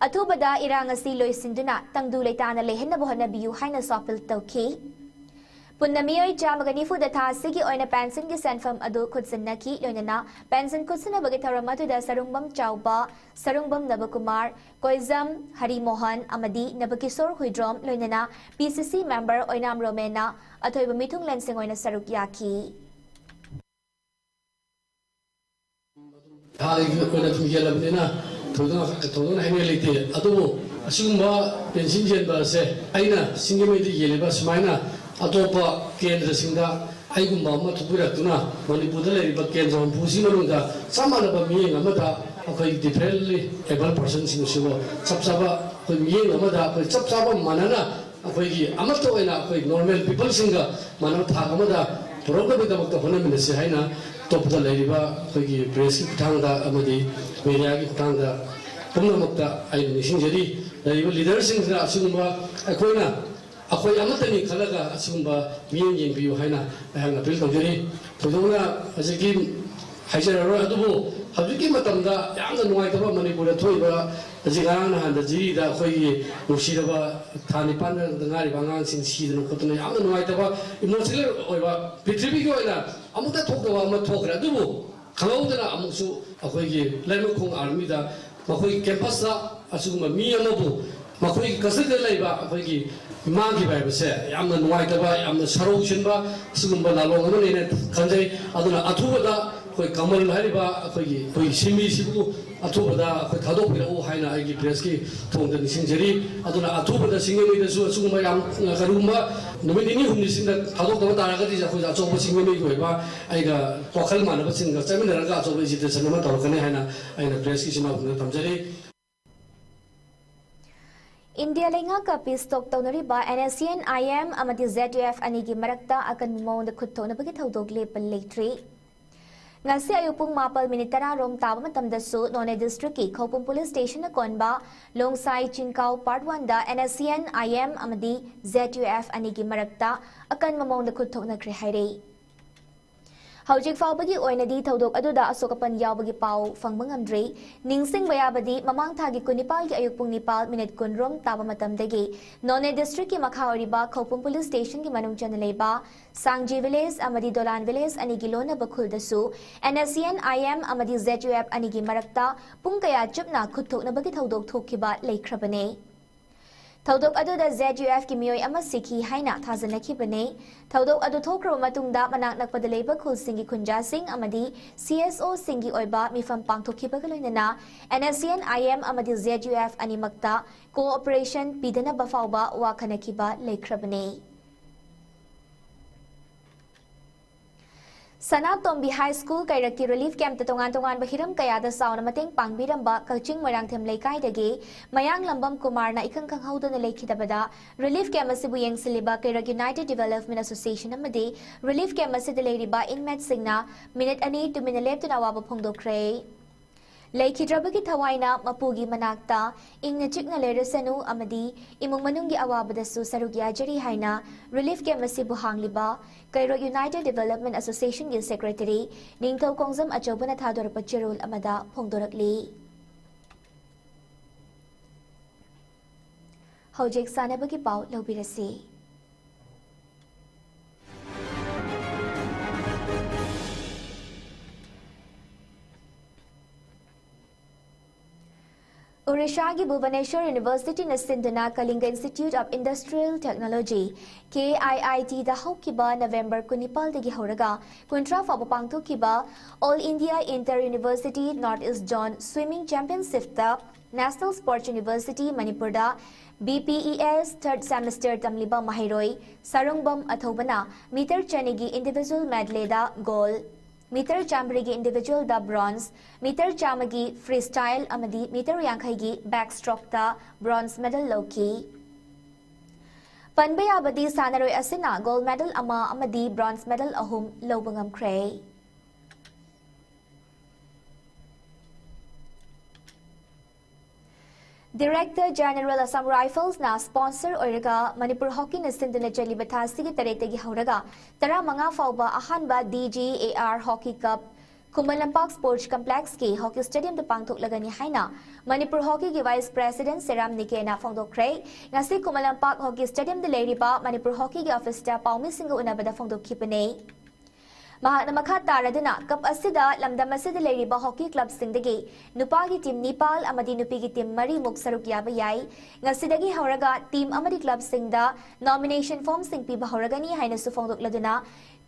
ꯑꯊꯨꯕꯗ ꯏꯔꯥꯡ ꯑꯁꯤ ꯂꯣꯏꯁꯤꯟꯗꯨꯅ ꯇꯪꯗꯨ ꯂꯩꯇꯥꯅ ꯂꯩꯍꯟꯅꯕ ꯍꯣꯠꯅꯕꯤꯌꯨ ꯍꯥꯏꯅꯁꯨ ꯑꯥꯄꯤꯜ ꯇꯧꯈꯤ꯫ ꯄꯨꯟꯅ ꯃꯤꯑꯣꯏ ꯆꯥꯝꯃꯒ ꯅꯤꯐꯨꯗ ꯊꯥ ꯑꯁꯤꯒꯤ ꯑꯣꯏꯅ ꯄꯦꯟꯁꯟꯒꯤ ꯁꯦꯟꯐꯝ ꯑꯗꯨ ꯈꯨꯠꯁꯤꯟꯅꯈꯤ꯫ ꯂꯣꯏꯅꯅ ꯄꯦꯟꯁꯟ ꯈꯨꯠꯁꯤꯟꯅꯕꯒꯤ ꯊꯧꯔꯝ ꯑꯗꯨꯗ ꯁꯔꯨꯡꯕꯝ ꯆꯥꯎꯕ, ꯁꯔꯨꯡꯕꯝ ꯅꯕꯀꯨꯃꯥꯔ, ꯀꯣꯏꯖꯝ ꯍꯔꯤꯃꯣꯍꯟ ꯑꯃꯗꯤ ꯅꯕꯀꯤꯁꯣꯔ ꯍꯨꯏꯗ꯭ꯔꯣꯝ, ꯂꯣꯏꯅꯅ ꯄꯤ ꯁꯤ ꯁꯤ ꯃꯦꯝꯕꯔ ꯑꯣꯏꯅꯥꯝ ꯔꯣꯃꯦꯟꯅ ꯑꯊꯣꯏꯕ ꯃꯤꯊꯨꯡꯂꯦꯟꯁꯤꯡ ꯑꯣꯏꯅ ꯁꯔꯨꯛ ꯌꯥꯈꯤ꯫ ꯊꯥꯒꯤ ꯑꯣꯏꯅ ꯑꯗꯨꯝ ꯌꯦꯜꯂꯕꯅꯤꯅ ꯊꯣꯏꯗꯣꯛꯅ, ꯊꯣꯏꯗꯣꯛꯅ ꯍꯥꯏꯅꯤꯡꯉꯥꯏ ꯂꯩꯇꯦ꯫ ꯑꯗꯨꯕꯨ ꯑꯁꯤꯒꯨꯝꯕ ꯄꯦꯟꯁꯤꯟ ꯌꯦꯟꯕ ꯑꯁꯦ ꯑꯩꯅ ꯁꯤꯡꯖꯃꯩꯗ ꯌꯦꯜꯂꯤꯕ ꯁꯨꯃꯥꯏꯅ ꯑꯇꯣꯞꯄ ꯀꯦꯟꯗ꯭ꯔꯁꯤꯡꯗ ꯑꯩꯒꯨꯝꯕ ꯑꯃ ꯊꯣꯛꯄꯤꯔꯛꯇꯨꯅ ꯃꯅꯤꯄꯨꯔꯗ ꯂꯩꯔꯤꯕ ꯀꯦꯟꯗ꯭ꯔ ꯍꯨꯝꯐꯨꯁꯤ ꯃꯅꯨꯡꯗ ꯆꯞ ꯃꯥꯟꯅꯕ ꯃꯤꯠꯌꯦꯡ ꯑꯃꯗ ꯑꯩꯈꯣꯏ ꯗꯤꯐꯔꯦꯟꯠꯂꯤ ꯑꯦꯕꯜ ꯄꯔꯁꯟꯁꯤꯡꯁꯤꯕꯨ ꯆꯞ ꯆꯥꯕ ꯑꯩꯈꯣꯏ ꯃꯤꯠꯌꯦꯡ ꯑꯃꯗ ꯑꯩꯈꯣꯏ ꯆꯞ ꯆꯥꯕ ꯃꯥꯟꯅꯅ ꯑꯩꯈꯣꯏꯒꯤ ꯑꯃꯠꯇ ꯑꯣꯏꯅ ꯑꯩꯈꯣꯏ ꯅꯣꯔꯃꯦꯜ ꯄꯤꯄꯜꯁꯤꯡꯒ ꯃꯥꯟꯅꯕ ꯊꯥꯛ ꯑꯃꯗ ꯄꯨꯔꯛꯅꯕꯒꯤꯗꯃꯛꯇ ꯍꯣꯠꯅꯃꯤꯟꯅꯁꯤ ꯍꯥꯏꯅ ꯑꯇꯣꯞꯄꯗ ꯂꯩꯔꯤꯕ ꯑꯩꯈꯣꯏꯒꯤ ꯄ꯭ꯔꯦꯁꯀꯤ ꯈꯨꯠꯊꯥꯡꯗ ꯑꯃꯗꯤ ꯃꯦꯗꯤꯌꯥꯒꯤ ꯈꯨꯠꯊꯥꯡꯗ ꯄꯨꯝꯅꯃꯛꯇ ꯑꯩꯅ ꯅꯤꯡꯁꯤꯡꯖꯔꯤ꯫ ꯂꯩꯔꯤꯕ ꯂꯤꯗꯔꯁꯤꯡꯁꯤꯗ ꯑꯁꯤꯒꯨꯝꯕ ꯑꯩꯈꯣꯏꯅ, ꯑꯩꯈꯣꯏ ꯑꯃꯠꯇꯅꯤ ꯈꯜꯂꯒ ꯑꯁꯤꯒꯨꯝꯕ ꯃꯤꯠꯌꯦꯡ ꯌꯦꯡꯕꯤꯌꯨ ꯍꯥꯏꯅ ꯑꯩꯍꯥꯛꯅ ꯑꯄꯤꯜ ꯇꯧꯖꯔꯤ꯫ ꯊꯣꯏꯗꯣꯛꯅ ꯍꯧꯖꯤꯛꯀꯤ ꯍꯥꯏꯖꯔꯔꯣꯏ, ꯑꯗꯨꯕꯨ ꯍꯧꯖꯤꯛꯀꯤ ꯃꯇꯝꯗ ꯌꯥꯝꯅ ꯅꯨꯡꯉꯥꯏꯇꯕ ꯃꯅꯤꯄꯨꯔꯗ ꯊꯣꯛꯏꯕ ꯑꯁꯤ ꯉꯔꯥꯡ ꯅꯍꯥꯟꯗ ꯖꯤꯔꯤꯗ ꯑꯩꯈꯣꯏꯒꯤ ꯅꯨꯡꯁꯤꯔꯕ ꯊꯥ ꯅꯤꯄꯥꯟꯗ ꯉꯥꯏꯔꯤꯕ ꯑꯉꯥꯡꯁꯤꯡ ꯁꯤꯗꯅ ꯈꯣꯠꯇꯅ ꯌꯥꯝꯅ ꯅꯨꯡꯉꯥꯏꯇꯕ ꯏꯃꯣꯁꯅꯦꯜ ꯑꯣꯏꯕ ꯄ꯭ꯔꯤꯊꯤꯕꯤꯒꯤ ꯑꯣꯏꯅ ꯑꯃꯨꯛꯇ ꯊꯣꯛꯇꯕ ꯑꯃ ꯊꯣꯛꯈ꯭ꯔꯦ꯫ ꯑꯗꯨꯕꯨ ꯈꯪꯍꯧꯗꯅ ꯑꯃꯨꯛꯁꯨ ꯑꯩꯈꯣꯏꯒꯤ ꯂꯩꯃꯈꯣꯡ ꯑꯥꯔꯃꯤꯗ ꯃꯈꯣꯏꯒꯤ ꯀꯦꯝꯄꯁꯇ ꯑꯁꯤꯒꯨꯝꯕ ꯃꯤ ꯑꯃꯕꯨ ꯃꯈꯣꯏꯒꯤ ꯀꯁꯇꯗꯤꯗ ꯂꯩꯕ ꯑꯩꯈꯣꯏꯒꯤ ꯃꯥꯡꯈꯤꯕ ꯍꯥꯏꯕꯁꯦ ꯌꯥꯝꯅ ꯅꯨꯡꯉꯥꯏꯇꯕ, ꯌꯥꯝꯅ ꯁꯔꯧ ꯁꯤꯟꯕ ꯁꯤꯒꯨꯝꯕ ꯂꯥꯂꯣꯡ ꯑꯃꯅꯦꯅ ꯈꯟꯖꯩ꯫ ꯑꯗꯨꯅ ꯑꯊꯨꯕꯗ ꯑꯩꯈꯣꯏ ꯀꯃꯜ ꯍꯥꯏꯔꯤꯕ ꯑꯩꯈꯣꯏꯒꯤ ꯑꯩꯈꯣꯏꯒꯤ ꯁꯤꯟꯃꯤꯁꯤꯕꯨ ꯑꯊꯨꯕꯗ ꯑꯩꯈꯣꯏ ꯊꯥꯗꯣꯛꯄꯤꯔꯛꯎ ꯍꯥꯏꯅ ꯑꯩꯒꯤ ꯄ꯭ꯔꯦꯁꯀꯤ ꯊꯣꯡꯗ ꯅꯤꯡꯁꯤꯡꯖꯔꯤ꯫ ꯑꯗꯨꯅ ꯑꯊꯨꯕꯗ ꯁꯤꯡꯖꯃꯩꯗꯁꯨ ꯑꯁꯤꯒꯨꯝꯕ ꯌꯥꯝ ꯀꯔꯤꯒꯨꯝꯕ ꯅꯨꯃꯤꯠ ꯅꯤꯅꯤ ꯍꯨꯝꯅꯤꯁꯤꯡꯗ ꯊꯥꯗꯣꯛꯇꯕ ꯇꯥꯔꯒꯗꯤ ꯑꯩꯈꯣꯏꯗ ꯑꯆꯧꯕ ꯁꯤꯡꯖꯃꯩꯒꯤ ꯑꯣꯏꯕ ꯑꯩꯒ ꯋꯥꯈꯜ ꯃꯥꯟꯅꯕꯁꯤꯡꯒ ꯆꯠꯃꯤꯟꯅꯔꯒ ꯑꯆꯧꯕ ꯑꯦꯖꯤꯇꯦꯁꯟ ꯑꯃ ꯇꯧꯔꯛꯀꯅꯤ ꯍꯥꯏꯅ ꯑꯩꯅ ꯄ꯭ꯔꯦꯁꯀꯤ ꯏꯆꯤꯟ ꯏꯅꯥꯎꯁꯤꯡꯗ ꯊꯝꯖꯔꯤ꯫ ꯏꯟꯗꯤꯌꯥ ꯂꯩꯉꯥꯛꯀ ꯄꯤꯁ ꯇꯣꯛ ꯇꯧꯅꯔꯤꯕ NSCN-IM ꯑꯃꯗꯤ ZUF ꯑꯅꯤꯒꯤ ꯃꯔꯛꯇ ꯑꯀꯟꯕ ꯃꯑꯣꯡꯗ ꯈꯨꯠ ꯊꯣꯛꯅꯕꯒꯤ ꯊꯧꯗꯣꯛ ꯂꯦꯞꯄ ꯂꯩꯇ꯭ꯔꯤ꯫ ꯉꯁꯤ ꯑꯌꯨꯛ ꯄꯨꯡ ꯃꯥꯄꯜ ꯃꯤꯅꯤꯠ ꯇꯔꯥ ꯔꯣꯝ ꯇꯥꯕ ꯃꯇꯝꯗꯁꯨ ꯅꯣꯅꯦ ꯗꯤꯁꯇ꯭ꯔꯤꯛꯀꯤ ꯈꯧꯄꯨꯝ ꯄꯨꯂꯤꯁ ꯁ꯭ꯇꯦꯁꯟꯅ ꯀꯣꯟꯕ ꯂꯣꯡꯁꯥꯏ ꯆꯤꯡꯀꯥꯎ ꯄꯥꯔꯠ ꯋꯥꯟꯗ NSCN-IM ꯑꯃꯗꯤ ZUF ꯑꯅꯤꯒꯤ ꯃꯔꯛꯇ ꯑꯀꯟꯕ ꯃꯑꯣꯡꯗ ꯈꯨꯠ ꯊꯣꯛꯅꯈ꯭ꯔꯦ ꯍꯥꯏꯔꯤ꯫ ꯍꯧꯖꯤꯛ ꯐꯥꯎꯕꯒꯤ ꯑꯣꯏꯅꯗꯤ ꯊꯧꯗꯣꯛ ꯑꯗꯨꯗ ꯑꯁꯣꯛ ꯑꯄꯟ ꯌꯥꯎꯕꯒꯤ ꯄꯥꯎ ꯐꯪꯕ ꯉꯝꯗ꯭ꯔꯤ꯫ ꯅꯤꯡꯁꯤꯡꯕ ꯌꯥꯕꯗꯤ ꯃꯃꯥꯡ ꯊꯥꯒꯤ ꯀꯨꯟꯅꯤꯄꯥꯜꯒꯤ ꯑꯌꯨꯛ ꯄꯨꯡ ꯅꯤꯄꯥꯜ ꯃꯤꯅꯤꯠ ꯀꯨꯟ ꯔꯣꯝ ꯇꯥꯕ ꯃꯇꯝꯗꯒꯤ ꯅꯣꯅꯦ ꯗꯤꯁꯇ꯭ꯔꯤꯛꯀꯤ ꯃꯈꯥ ꯑꯣꯏꯔꯤꯕ ꯈꯧꯄꯨꯝ ꯄꯨꯂꯤꯁ ꯁ꯭ꯇꯦꯁꯟꯒꯤ ꯃꯅꯨꯡ ꯆꯟꯅ ꯂꯩꯕ ꯁꯥꯡꯖꯤ ꯚꯤꯂꯦꯖ ꯑꯃꯗꯤ ꯗꯣꯂꯥꯟ ꯚꯤꯂꯦꯖ ꯑꯅꯤꯒꯤ ꯂꯣꯟꯅꯕ ꯈꯨꯜꯗꯁꯨ NSCN-IM ꯑꯃꯗꯤ ZUF ꯑꯅꯤꯒꯤ ꯃꯔꯛꯇ ꯄꯨꯡ ꯀꯌꯥ ꯆꯨꯞꯅ ꯈꯨꯠ ꯊꯣꯛꯅꯕꯒꯤ ꯊꯧꯗꯣꯛ ꯊꯣꯛꯈꯤꯕ ꯂꯩꯈ꯭ꯔꯕꯅꯦ꯫ ꯊꯧꯗꯣꯛ ꯑꯗꯨꯗ ZUF-ꯀꯤ ꯃꯤꯑꯣꯏ ꯑꯃ ꯁꯤꯈꯤ ꯍꯥꯏꯅ ꯊꯥꯖꯅꯈꯤꯕꯅꯦ꯫ ꯊꯧꯗꯣꯛ ꯑꯗꯨ ꯊꯣꯛꯈ꯭ꯔꯕ ꯃꯇꯨꯡꯗ ꯃꯅꯥꯛ ꯅꯛꯄꯗ ꯂꯩꯕ ꯈꯨꯜꯁꯤꯡꯒꯤ ꯈꯨꯟꯖꯥꯁꯤꯡ ꯑꯃꯗꯤ CSO-ꯁꯤꯡꯒꯤ ꯑꯣꯏꯕ ꯃꯤꯐꯝ ꯄꯥꯡꯊꯣꯛꯈꯤꯕꯒ ꯂꯣꯏꯅꯅ NSCN-IM ꯑꯃꯗꯤ ZUF ꯑꯅꯤꯃꯛꯇ cooperation ꯄꯤꯗꯅꯕ ꯐꯥꯎꯕ ꯋꯥ ꯈꯟꯅꯈꯤꯕ ꯂꯩꯈ꯭ꯔꯕꯅꯦ꯫ ꯁꯅꯥꯇꯣꯝꯕꯤ ꯍꯥꯏ ꯁ꯭ꯀꯨꯜ ꯀꯩꯔꯛꯀꯤ ꯔꯤꯂꯤꯐ ꯀꯦꯝꯞꯇ ꯇꯣꯉꯥꯟ ꯇꯣꯉꯥꯟꯕ ꯍꯤꯔꯝ ꯀꯌꯥꯗ ꯆꯥꯎꯅ ꯃꯇꯦꯡ ꯄꯥꯡꯕꯤꯔꯝꯕ ꯀꯛꯆꯤꯡ ꯃꯣꯏꯔꯥꯡꯊꯦꯝ ꯂꯩꯀꯥꯏꯗꯒꯤ ꯃꯌꯥꯡꯂꯝꯕꯝ ꯀꯨꯃꯥꯔꯅ ꯏꯈꯪ ꯈꯪꯍꯧꯗꯅ ꯂꯩꯈꯤꯗꯕꯗ ꯔꯤꯂꯤꯐ ꯀꯦꯝꯞ ꯑꯁꯤꯕꯨ ꯌꯦꯡꯁꯤꯜꯂꯤꯕ ꯀꯩꯔꯛ ꯌꯨꯅꯥꯏꯇꯦꯗ ꯗꯤꯚꯦꯂꯞꯃꯦꯟ ꯑꯦꯁꯣꯁꯤꯌꯦꯁꯟ ꯑꯃꯗꯤ ꯔꯤꯂꯤꯐ ꯀꯦꯝꯞ ꯑꯁꯤꯗ ꯂꯩꯔꯤꯕ ꯏꯟꯃꯦꯠꯁꯤꯡꯅ ꯃꯤꯅꯤꯠ ꯑꯅꯤ ꯇꯨꯃꯤꯟꯅ ꯂꯦꯞꯇꯨꯅ ꯑꯋꯥꯕ ꯐꯣꯡꯗꯣꯛꯈ꯭ꯔꯦ꯫ ꯂꯩꯈꯤꯗ꯭ꯔꯕꯒꯤ ꯊꯋꯥꯏꯅ ꯃꯄꯨꯒꯤ ꯃꯅꯥꯛꯇ ꯏꯪꯅ ꯆꯤꯛꯅ ꯂꯩꯔꯁꯅꯨ ꯑꯃꯗꯤ ꯏꯃꯨꯡ ꯃꯅꯨꯡꯒꯤ ꯑꯋꯥꯕꯗꯁꯨ ꯁꯔꯨꯛ ꯌꯥꯖꯔꯤ ꯍꯥꯏꯅ relief camp ꯑꯁꯤꯕꯨ ꯍꯥꯡꯂꯤꯕ ꯀꯩꯔꯣꯛ United Development Association ꯒꯤ secretary ꯅꯤꯡꯊꯧ ꯈꯣꯡꯖꯝ ꯑꯆꯧꯕꯅ ꯊꯥꯗꯣꯔꯛꯄ ꯆꯦꯔꯣꯜ ꯑꯃꯗ ꯐꯣꯡꯗꯣꯔꯛꯂꯤ꯫ ꯍꯧꯖꯤꯛ ꯁꯥꯟꯅꯕꯒꯤ ꯄꯥꯎ ꯂꯧꯕꯤꯔꯁꯤ꯫ ꯑꯣꯔꯤꯁꯥꯒꯤ ꯚꯨꯕꯅꯦꯁ꯭ꯋꯔ ꯌꯨꯅꯤꯚꯔꯁꯤꯇꯤꯅ ꯁꯤꯟꯗꯨꯅ ꯀꯂꯤꯡꯒ Institute of Industrial Technology, K I I T ꯗ ꯍꯧꯈꯤꯕ ꯅꯕꯦꯝꯕꯔ ꯀꯨꯟꯅꯤꯄꯥꯜꯗꯒꯤ ꯍꯧꯔꯒ ꯀꯨꯟꯊ꯭ꯔꯥ ꯐꯥꯎꯕ ꯄꯥꯡꯊꯣꯛꯈꯤꯕ All India Inter University North East Zone Swimming Championship ꯇ National Sports University ꯃꯅꯤꯄꯨꯔꯗ B P E S third semester ꯇꯝꯂꯤꯕ ꯃꯍꯩꯔꯣꯏ ꯁꯥꯔꯨꯡꯕꯝ ꯑꯊꯧꯕꯅ ꯃꯤꯇꯔ ꯆꯅꯤꯒꯤ individual medley ꯗ gold, ꯃꯤꯇꯔ ꯆꯥꯝꯃꯔꯤꯒꯤ individual ꯗ bronze, metre ꯆꯥꯝꯃꯒꯤ freestyle ꯑꯃꯗꯤ ꯃꯤꯇꯔ ꯌꯥꯡꯈꯩꯒꯤ backstroke ꯇ bronze medal ꯂꯧꯈꯤ꯫ ꯄꯟꯕ ꯌꯥꯕꯗꯤ ꯁꯥꯟꯅꯔꯣꯏ ꯑꯁꯤꯅ gold medal ꯑꯃ ꯑꯃꯗꯤ bronze medal ꯑꯍꯨꯝ ꯂꯧꯕ ꯉꯝꯈ꯭ꯔꯦ꯫ Director General Assam Rifles ꯅ sponsor ꯑꯣꯏꯔꯒ ꯃꯅꯤꯄꯨꯔ ꯍꯣꯀꯤꯅ ꯁꯤꯟꯗꯨꯅ ꯆꯠꯂꯤꯕ ꯊꯥ ꯑꯁꯤꯒꯤ ꯇꯔꯦꯠꯇꯒꯤ ꯍꯧꯔꯒ ꯇꯔꯥꯃꯉꯥ ꯐꯥꯎꯕ ꯑꯍꯥꯟꯕ D G A R Hockey Cup Khuman Lampak Sports Complex ꯀꯤ hockey stadium ꯗ ꯄꯥꯡꯊꯣꯛꯂꯒꯅꯤ ꯍꯥꯏꯅ ꯃꯅꯤꯄꯨꯔ ꯍꯣꯀꯤꯒꯤ Vice President ꯁꯦꯔꯥꯝ ꯅꯤꯀꯦꯅ ꯐꯣꯡꯗꯣꯛꯈ꯭ꯔꯦ꯫ ꯉꯁꯤ ꯈꯨꯃꯟ ꯂꯝꯄꯥꯛ hockey stadium ꯗ ꯂꯩꯔꯤꯕ ꯃꯅꯤꯄꯨꯔ ꯍꯣꯀꯤꯒꯤ office ꯇ ꯄꯥꯎꯃꯤꯁꯤꯡꯒ ꯎꯅꯕꯗ ꯐꯣꯡꯗꯣꯛꯈꯤꯕꯅꯤ꯫ ꯃꯍꯥꯛꯅ ꯃꯈꯥ ꯇꯥꯔꯗꯨꯅ, cup ꯑꯁꯤꯗ ꯂꯝꯗꯝ ꯑꯁꯤꯗ ꯂꯩꯔꯤꯕ hockey club ꯁꯤꯡꯗꯒꯤ ꯅꯨꯄꯥꯒꯤ team ꯅꯤꯄꯥꯜ ꯑꯃꯗꯤ ꯅꯨꯄꯤꯒꯤ team ꯃꯔꯤꯃꯨꯛ ꯁꯔꯨꯛ ꯌꯥꯕ ꯌꯥꯏ꯫ ꯉꯁꯤꯗꯒꯤ ꯍꯧꯔꯒ team ꯑꯃꯗꯤ club ꯁꯤꯡꯗ nomination form ꯁꯤꯡ ꯄꯤꯕ ꯍꯧꯔꯒꯅꯤ ꯍꯥꯏꯅꯁꯨ ꯐꯣꯡꯗꯣꯛꯂꯗꯨꯅ,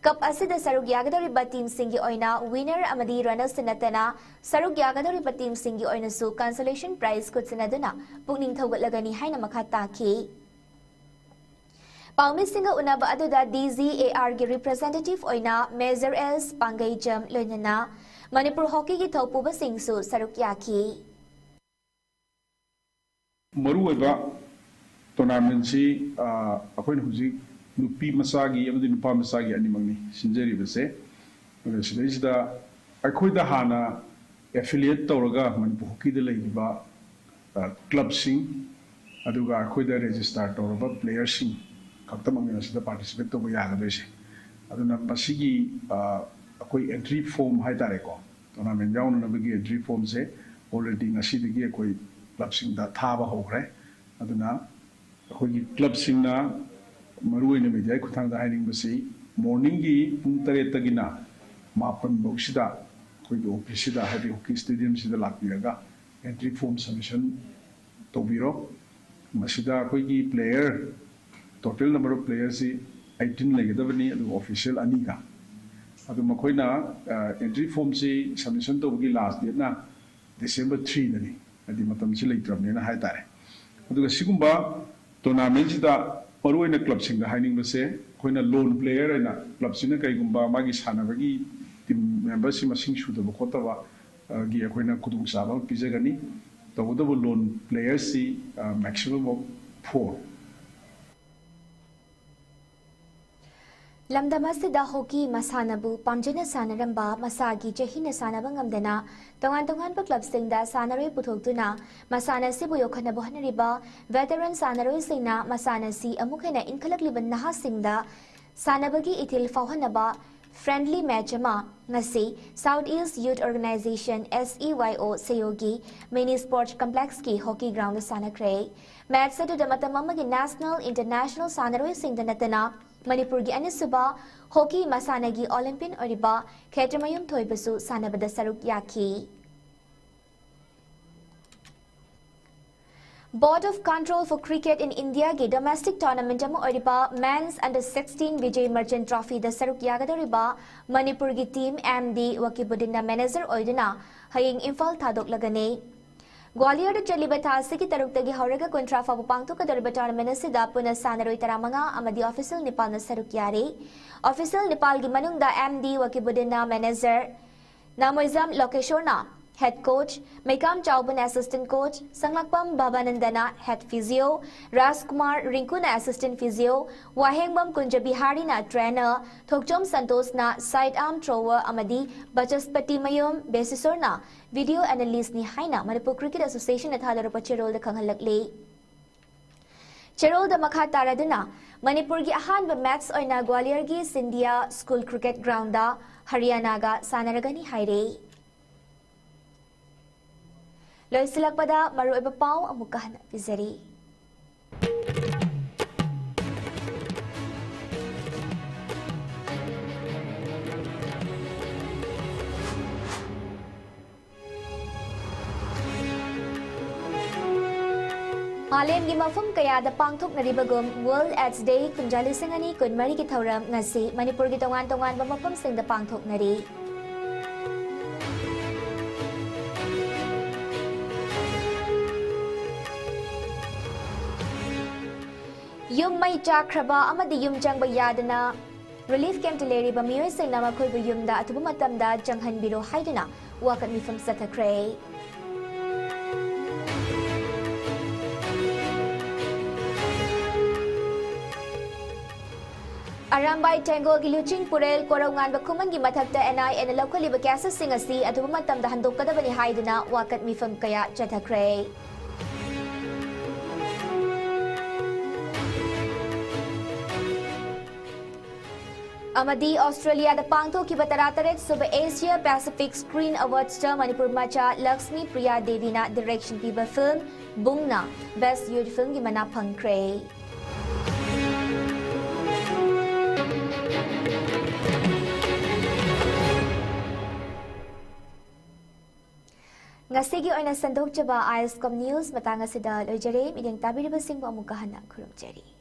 cup ꯑꯁꯤꯗ ꯁꯔꯨꯛ ꯌꯥꯒꯗꯧꯔꯤꯕ team ꯁꯤꯡꯒꯤ ꯑꯣꯏꯅ winner ꯑꯃꯗꯤ runners ꯇ ꯅꯠꯇꯅ ꯁꯔꯨꯛ ꯌꯥꯒꯗꯧꯔꯤꯕ team ꯁꯤꯡꯒꯤ ꯑꯣꯏꯅꯁꯨ consolation prize ꯈꯨꯠꯁꯤꯟꯅꯗꯨꯅ ꯄꯨꯛꯅꯤꯡ ꯊꯧꯒꯠꯂꯒꯅꯤ ꯍꯥꯏꯅ ꯃꯈꯥ ꯇꯥꯈꯤ꯫ ꯄꯥꯎꯃꯤꯁꯤꯡꯒ ꯎꯅꯕ ꯑꯗꯨꯗ D G A R ꯒꯤ representative ꯑꯣꯏꯅ Major S ꯄꯥꯡꯒꯩꯖꯝ ꯂꯣꯏꯅꯅ ꯃꯅꯤꯄꯨꯔ ꯍꯣꯀꯤꯒꯤ ꯊꯧꯄꯨꯕꯁꯤꯡꯁꯨ ꯁꯔꯨꯛ ꯌꯥꯈꯤ꯫ ꯃꯔꯨꯑꯣꯏꯕ tournament ꯁꯤ, ꯑ, ꯑꯩꯈꯣꯏꯅ ꯍꯧꯖꯤꯛ ꯅꯨꯄꯤ ꯃꯆꯥꯒꯤ ꯑꯃꯗꯤ ꯅꯨꯄꯥ ꯃꯆꯥꯒꯤ ꯑꯅꯤꯃꯛꯅꯤ ꯁꯤꯟꯖꯔꯤꯕꯁꯦ꯫ ꯑꯗꯨꯒ ꯁꯤꯗꯩꯁꯤꯗ ꯑꯩꯈꯣꯏꯗ ꯍꯥꯟꯅ ꯑꯦꯐꯤꯂꯤꯌꯦꯠ ꯇꯧꯔꯒ ꯃꯅꯤꯄꯨꯔ ꯍꯣꯀꯤꯗ ꯂꯩꯔꯤꯕ ꯀ꯭ꯂꯕꯁꯤꯡ, ꯑꯗꯨꯒ ꯑꯩꯈꯣꯏꯗ ꯔꯦꯖꯤꯁꯇꯥꯔ ꯇꯧꯔꯕ ꯄ꯭ꯂꯦꯌꯔꯁꯤꯡ ꯈꯛꯇꯃꯛꯅꯤ ꯃꯁꯤꯗ ꯄꯥꯔꯇꯤꯁꯤꯄꯦꯠ ꯇꯧꯕ ꯌꯥꯒꯗꯣꯏꯁꯦ꯫ ꯑꯗꯨꯅ ꯃꯁꯤꯒꯤ ꯑꯩꯈꯣꯏ ꯑꯦꯟꯇ꯭ꯔꯤ ꯐꯣꯔꯝ ꯍꯥꯏ ꯇꯥꯔꯦꯀꯣ, ꯇꯣꯔꯅꯥꯃꯦꯟ ꯌꯥꯎꯅꯅꯕꯒꯤ ꯑꯦꯟꯇ꯭ꯔꯤ ꯐꯣꯔꯝꯁꯦ ꯑꯣꯜꯔꯦꯗꯤ ꯉꯁꯤꯗꯒꯤ ꯑꯩꯈꯣꯏ ꯀ꯭ꯂꯕꯁꯤꯡꯗ ꯊꯥꯕ ꯍꯧꯈ꯭ꯔꯦ꯫ ꯑꯗꯨꯅ ꯑꯩꯈꯣꯏꯒꯤ ꯀ꯭ꯂꯕꯁꯤꯡꯅ ꯃꯔꯨꯑꯣꯏꯅ ꯃꯦꯗꯤꯌꯥꯒꯤ ꯈꯨꯠꯊꯥꯡꯗ ꯍꯥꯏꯅꯤꯡꯕꯁꯤ, ꯃꯣꯔꯅꯤꯡꯒꯤ ꯄꯨꯡ ꯇꯔꯦꯠꯇꯒꯤꯅ ꯃꯥꯄꯟ ꯐꯥꯎꯁꯤꯗ ꯑꯩꯈꯣꯏꯒꯤ ꯑꯣꯐꯤꯁꯁꯤꯗ, ꯍꯥꯏꯗꯤ ꯍꯣꯀꯤ ꯁ꯭ꯇꯦꯗꯤꯌꯝꯁꯤꯗ ꯂꯥꯛꯄꯤꯔꯒ ꯑꯦꯟꯇ꯭ꯔꯤ ꯐꯣꯔꯝ ꯁꯕꯃꯤꯁꯟ ꯇꯧꯕꯤꯔꯣ꯫ ꯃꯁꯤꯗ ꯑꯩꯈꯣꯏꯒꯤ ꯄ꯭ꯂꯦꯌꯔ, ꯇꯣꯇꯦꯜ ꯅꯝꯕꯔ ꯑꯣꯐ ꯄ꯭ꯂꯦꯌꯔꯁꯤ ꯑꯩꯠꯇꯤꯟ ꯂꯩꯒꯗꯕꯅꯤ, ꯑꯗꯨꯒ ꯑꯣꯐꯤꯁꯤꯌꯦꯜ ꯑꯅꯤꯒ꯫ ꯑꯗꯨ ꯃꯈꯣꯏꯅ ꯑꯦꯟꯇ꯭ꯔꯤ ꯐꯣꯔꯝꯁꯤ ꯁꯕꯃꯤꯁꯟ ꯇꯧꯕꯒꯤ ꯂꯥꯁ ꯗꯦꯠꯅ ꯗꯤꯁꯦꯝꯕꯔ ꯊ꯭ꯔꯤꯗꯅꯤ, ꯍꯥꯏꯗꯤ ꯃꯇꯝꯁꯤ ꯂꯩꯇ꯭ꯔꯕꯅꯤꯅ ꯍꯥꯏꯇꯥꯔꯦ꯫ ꯑꯗꯨꯒ ꯁꯤꯒꯨꯝꯕ ꯇꯣꯔꯅꯥꯃꯦꯟꯁꯤꯗ ꯃꯔꯨꯑꯣꯏꯅ ꯀ꯭ꯂꯕꯁꯤꯡꯗ ꯍꯥꯏꯅꯤꯡꯕꯁꯦ, ꯑꯩꯈꯣꯏꯅ ꯂꯣꯟ ꯄ꯭ꯂꯦꯌꯔ ꯑꯣꯏꯅ ꯀ꯭ꯂꯕꯁꯤꯅ ꯀꯩꯒꯨꯝꯕ ꯃꯥꯒꯤ ꯁꯥꯟꯅꯕꯒꯤ ꯇꯤꯝ ꯃꯦꯝꯕꯔꯁꯤ ꯃꯁꯤꯡ ꯁꯨꯗꯕ ꯈꯣꯠꯇꯕ ꯒꯤ ꯑꯩꯈꯣꯏꯅ ꯈꯨꯗꯣꯡꯆꯥꯕ ꯑꯃ ꯄꯤꯖꯒꯅꯤ꯫ ꯇꯧꯕꯇꯕꯨ ꯂꯣꯟ ꯄ꯭ꯂꯦꯌꯔꯁꯤ maximum of four꯫ ꯂꯝꯗꯝ ꯑꯁꯤꯗ ꯍꯣꯀꯤ ꯃꯁꯥꯟꯅꯕꯨ ꯄꯥꯝꯖꯅ ꯁꯥꯟꯅꯔꯝꯕ, ꯃꯁꯥꯒꯤ ꯆꯍꯤꯅ ꯁꯥꯟꯅꯕ ꯉꯝꯗꯅ ꯇꯣꯉꯥꯟ ꯇꯣꯉꯥꯟꯕ ꯀ꯭ꯂꯕꯁꯤꯡꯗ ꯁꯥꯟꯅꯔꯣꯏ ꯄꯨꯊꯣꯛꯇꯨꯅ ꯃꯁꯥꯟꯅ ꯑꯁꯤꯕꯨ ꯌꯣꯛꯈꯠꯅꯕ ꯍꯣꯠꯅꯔꯤꯕ ꯚꯦꯇꯔꯟ ꯁꯥꯟꯅꯔꯣꯏꯁꯤꯡꯅ ꯃꯁꯥꯟꯅ ꯑꯁꯤ ꯑꯃꯨꯛ ꯍꯦꯟꯅ ꯏꯟꯈꯠꯂꯛꯂꯤꯕ ꯅꯍꯥꯁꯤꯡꯗ ꯁꯥꯟꯅꯕꯒꯤ ꯏꯊꯤꯜ ꯐꯥꯎꯍꯟꯅꯕ ꯐ꯭ꯔꯦꯟꯗꯂꯤ ꯃꯦꯆ ꯑꯃ ꯉꯁꯤ South East Youth Organization, S E Y O, ꯁꯦꯌꯣꯒꯤ ꯃꯤꯅꯤ ꯁ꯭ꯄꯣꯔꯠꯁ ꯀꯝꯄ꯭ꯂꯦꯛꯁꯀꯤ ꯍꯣꯀꯤ ꯒ꯭ꯔꯥꯎꯟꯗ ꯁꯥꯟꯅꯈ꯭ꯔꯦ꯫ ꯃꯦꯆ ꯑꯗꯨꯗ ꯃꯇꯝ ꯑꯃꯒꯤ ꯅꯦꯁꯅꯦꯜ, ꯏꯟꯇꯔꯅꯦꯁꯅꯦꯜ ꯁꯥꯟꯅꯔꯣꯏꯁꯤꯡꯗ ꯅꯠꯇꯅ ꯃꯅꯤꯄꯨꯔꯒꯤ ꯑꯅꯤꯁꯨꯕ ꯍꯣꯀꯤ ꯃꯁꯥꯟꯅꯒꯤ ꯑꯣꯂꯤꯝꯄꯤꯌꯟ ꯑꯣꯏꯔꯤꯕ ꯈꯦꯇ꯭ꯔꯃꯌꯨꯝ ꯊꯣꯏꯕꯁꯨ ꯁꯥꯟꯅꯕꯗ ꯁꯔꯨꯛ ꯌꯥꯈꯤ꯫ Board of Control for Cricket in Indiaꯒꯤ domestic tournament ꯑꯃ ꯑꯣꯏꯔꯤꯕ Men's Under Sixteen Vijay Merchant Trophyꯗ ꯁꯔꯨꯛ ꯌꯥꯒꯗꯧꯔꯤꯕ ꯃꯅꯤꯄꯨꯔꯒꯤ team M D ꯋꯀꯤꯕꯨꯗꯤꯟꯅ manager ꯑꯣꯏꯗꯨꯅ ꯍꯌꯦꯡ ꯏꯝꯐꯥꯜ ꯊꯥꯗꯣꯛꯂꯒꯅꯤ꯫ ꯒ꯭ꯋꯥꯂꯤꯌꯔꯗ ꯆꯠꯂꯤꯕ ꯊꯥ ꯑꯁꯤꯒꯤ ꯇꯔꯨꯛꯇꯒꯤ ꯍꯧꯔꯒ ꯀꯨꯟꯊ꯭ꯔꯥ ꯐꯥꯎꯕ ꯄꯥꯡꯊꯣꯛꯀꯗꯧꯔꯤꯕ tournament ꯑꯁꯤꯗ ꯄꯨꯟꯅ ꯁꯥꯟꯅꯔꯣꯏ ꯇꯔꯥꯃꯉꯥ ꯑꯃꯗꯤ official ꯅꯤꯄꯥꯜꯅ ꯁꯔꯨꯛ ꯌꯥꯔꯤ꯫ Official ꯅꯤꯄꯥꯜꯒꯤ ꯃꯅꯨꯡꯗ M D ꯋꯀꯤꯕꯨꯗꯤꯟꯅ manager, ꯅꯥꯃꯣꯏꯖꯥꯝ ꯂꯣꯀꯦꯁꯣꯔꯅ Head Coach, Meikam Chaubun Assistant Coach, Sanglakpam Bhabanandana Head Physio, Rajkumar Rinkuna Assistant Physio, Wahengbam Kunja Biharina Trainer, Thokchom Santosna Side Arm Thrower ꯑꯃꯗꯤ Bachaspati Mayom Besisorna Video Analystꯅꯤ ꯍꯥꯏꯅ Manipur Cricket Associationꯅ ꯊꯥꯗꯣꯔꯛꯄ ꯆꯦꯔꯣꯜꯗ ꯈꯪꯍꯜꯂꯛꯂꯤ꯫ ꯆꯦꯔꯣꯜꯗ ꯃꯈꯥ ꯇꯥꯔꯗꯨꯅ, ꯃꯅꯤꯄꯨꯔꯒꯤ ꯑꯍꯥꯟꯕ match ꯑꯣꯏꯅ ꯒ꯭ꯋꯥꯂꯤꯌꯔꯒꯤ ꯁꯤꯟꯗꯤꯌꯥ School Cricket Groundꯗ ꯍꯔꯤꯌꯥꯅꯥꯒ ꯁꯥꯟꯅꯔꯒꯅꯤ ꯍꯥꯏꯔꯦ꯫ ꯂꯣꯏꯁꯤꯜꯂꯛꯄꯗ ꯃꯔꯨꯑꯣꯏꯕ ꯄꯥꯎ ꯑꯃꯨꯛꯀ ꯍꯟꯅ ꯄꯤꯖꯔꯤ꯫ ꯃꯥꯂꯦꯝꯒꯤ ꯃꯐꯝ ꯀꯌꯥꯗ ꯄꯥꯡꯊꯣꯛꯅꯔꯤꯕꯒꯨꯝ, World AIDS Day ꯀꯨꯝꯖꯥ ꯂꯤꯁꯤꯡ ꯑꯅꯤ ꯀꯨꯟꯃꯔꯤꯒꯤ ꯊꯧꯔꯝ ꯉꯁꯤ ꯃꯅꯤꯄꯨꯔꯒꯤ ꯇꯣꯉꯥꯟ ꯇꯣꯉꯥꯟꯕ ꯃꯐꯝꯁꯤꯡꯗ ꯄꯥꯡꯊꯣꯛꯅꯔꯤ꯫ ꯌꯨꯝ ꯃꯩ ꯆꯥꯛꯈ꯭ꯔꯕ ꯑꯃꯗꯤ ꯌꯨꯝ ꯆꯪꯕ ꯌꯥꯗꯅ relief campꯇ ꯂꯩꯔꯤꯕ ꯃꯤꯑꯣꯏꯁꯤꯡꯅ ꯃꯈꯣꯏꯕꯨ ꯌꯨꯝꯗ ꯑꯊꯨꯕ ꯃꯇꯝꯗ ꯆꯪꯍꯟꯕꯤꯔꯣ ꯍꯥꯏꯗꯨꯅ ꯋꯥꯀꯠ ꯃꯤꯐꯝ ꯆꯠꯊꯈ꯭ꯔꯦ꯫ ꯑꯔꯥꯝꯕꯥꯏ ꯇꯦꯡꯒꯣꯜꯒꯤ ꯂꯨꯆꯤꯡ ꯄꯨꯔꯦꯜ ꯀꯣꯔꯧꯉꯥꯟꯕ ꯈꯨꯃꯟꯒꯤ ꯃꯊꯛꯇ NIAꯅ ꯂꯧꯈꯠꯂꯤꯕ caseꯁꯤꯡ ꯑꯁꯤ ꯑꯊꯨꯕ ꯃꯇꯝꯗ ꯍꯟꯗꯣꯛꯀꯗꯕꯅꯤ ꯍꯥꯏꯗꯨꯅ ꯋꯥꯀꯠ ꯃꯤꯐꯝ ꯀꯌꯥ ꯆꯠꯊꯈ꯭ꯔꯦ꯫ ꯑꯃꯗꯤ ꯑꯣꯁꯇ꯭ꯔꯦꯂꯤꯌꯥꯗ ꯄꯥꯡꯊꯣꯛꯈꯤꯕ ꯇꯔꯥꯇꯔꯦꯠ ꯁꯨꯕ Asia Pacific Screen Awardsꯇ ꯃꯅꯤꯄꯨꯔ ꯃꯆꯥ ꯂꯛꯁꯃꯤ ꯄ꯭ꯔꯤꯌꯥ ꯗꯦꯕꯤꯅ direction ꯄꯤꯕ film ꯕꯨꯡꯅ Best Youth Filmꯒꯤ ꯃꯅꯥ ꯐꯪꯈ꯭ꯔꯦ꯫ ꯉꯁꯤꯒꯤ ꯑꯣꯏꯅ ꯁꯟꯗꯣꯛꯆꯕ ISCOM News ꯃꯇꯥꯡ ꯑꯁꯤꯗ ꯂꯣꯏꯖꯔꯦ꯫ ꯃꯤꯠꯌꯦꯡ ꯇꯥꯕꯤꯔꯤꯕꯁꯤꯡꯕꯨ ꯑꯃꯨꯛꯀ ꯍꯟꯅ ꯈꯨꯔꯨꯝꯖꯔꯤ꯫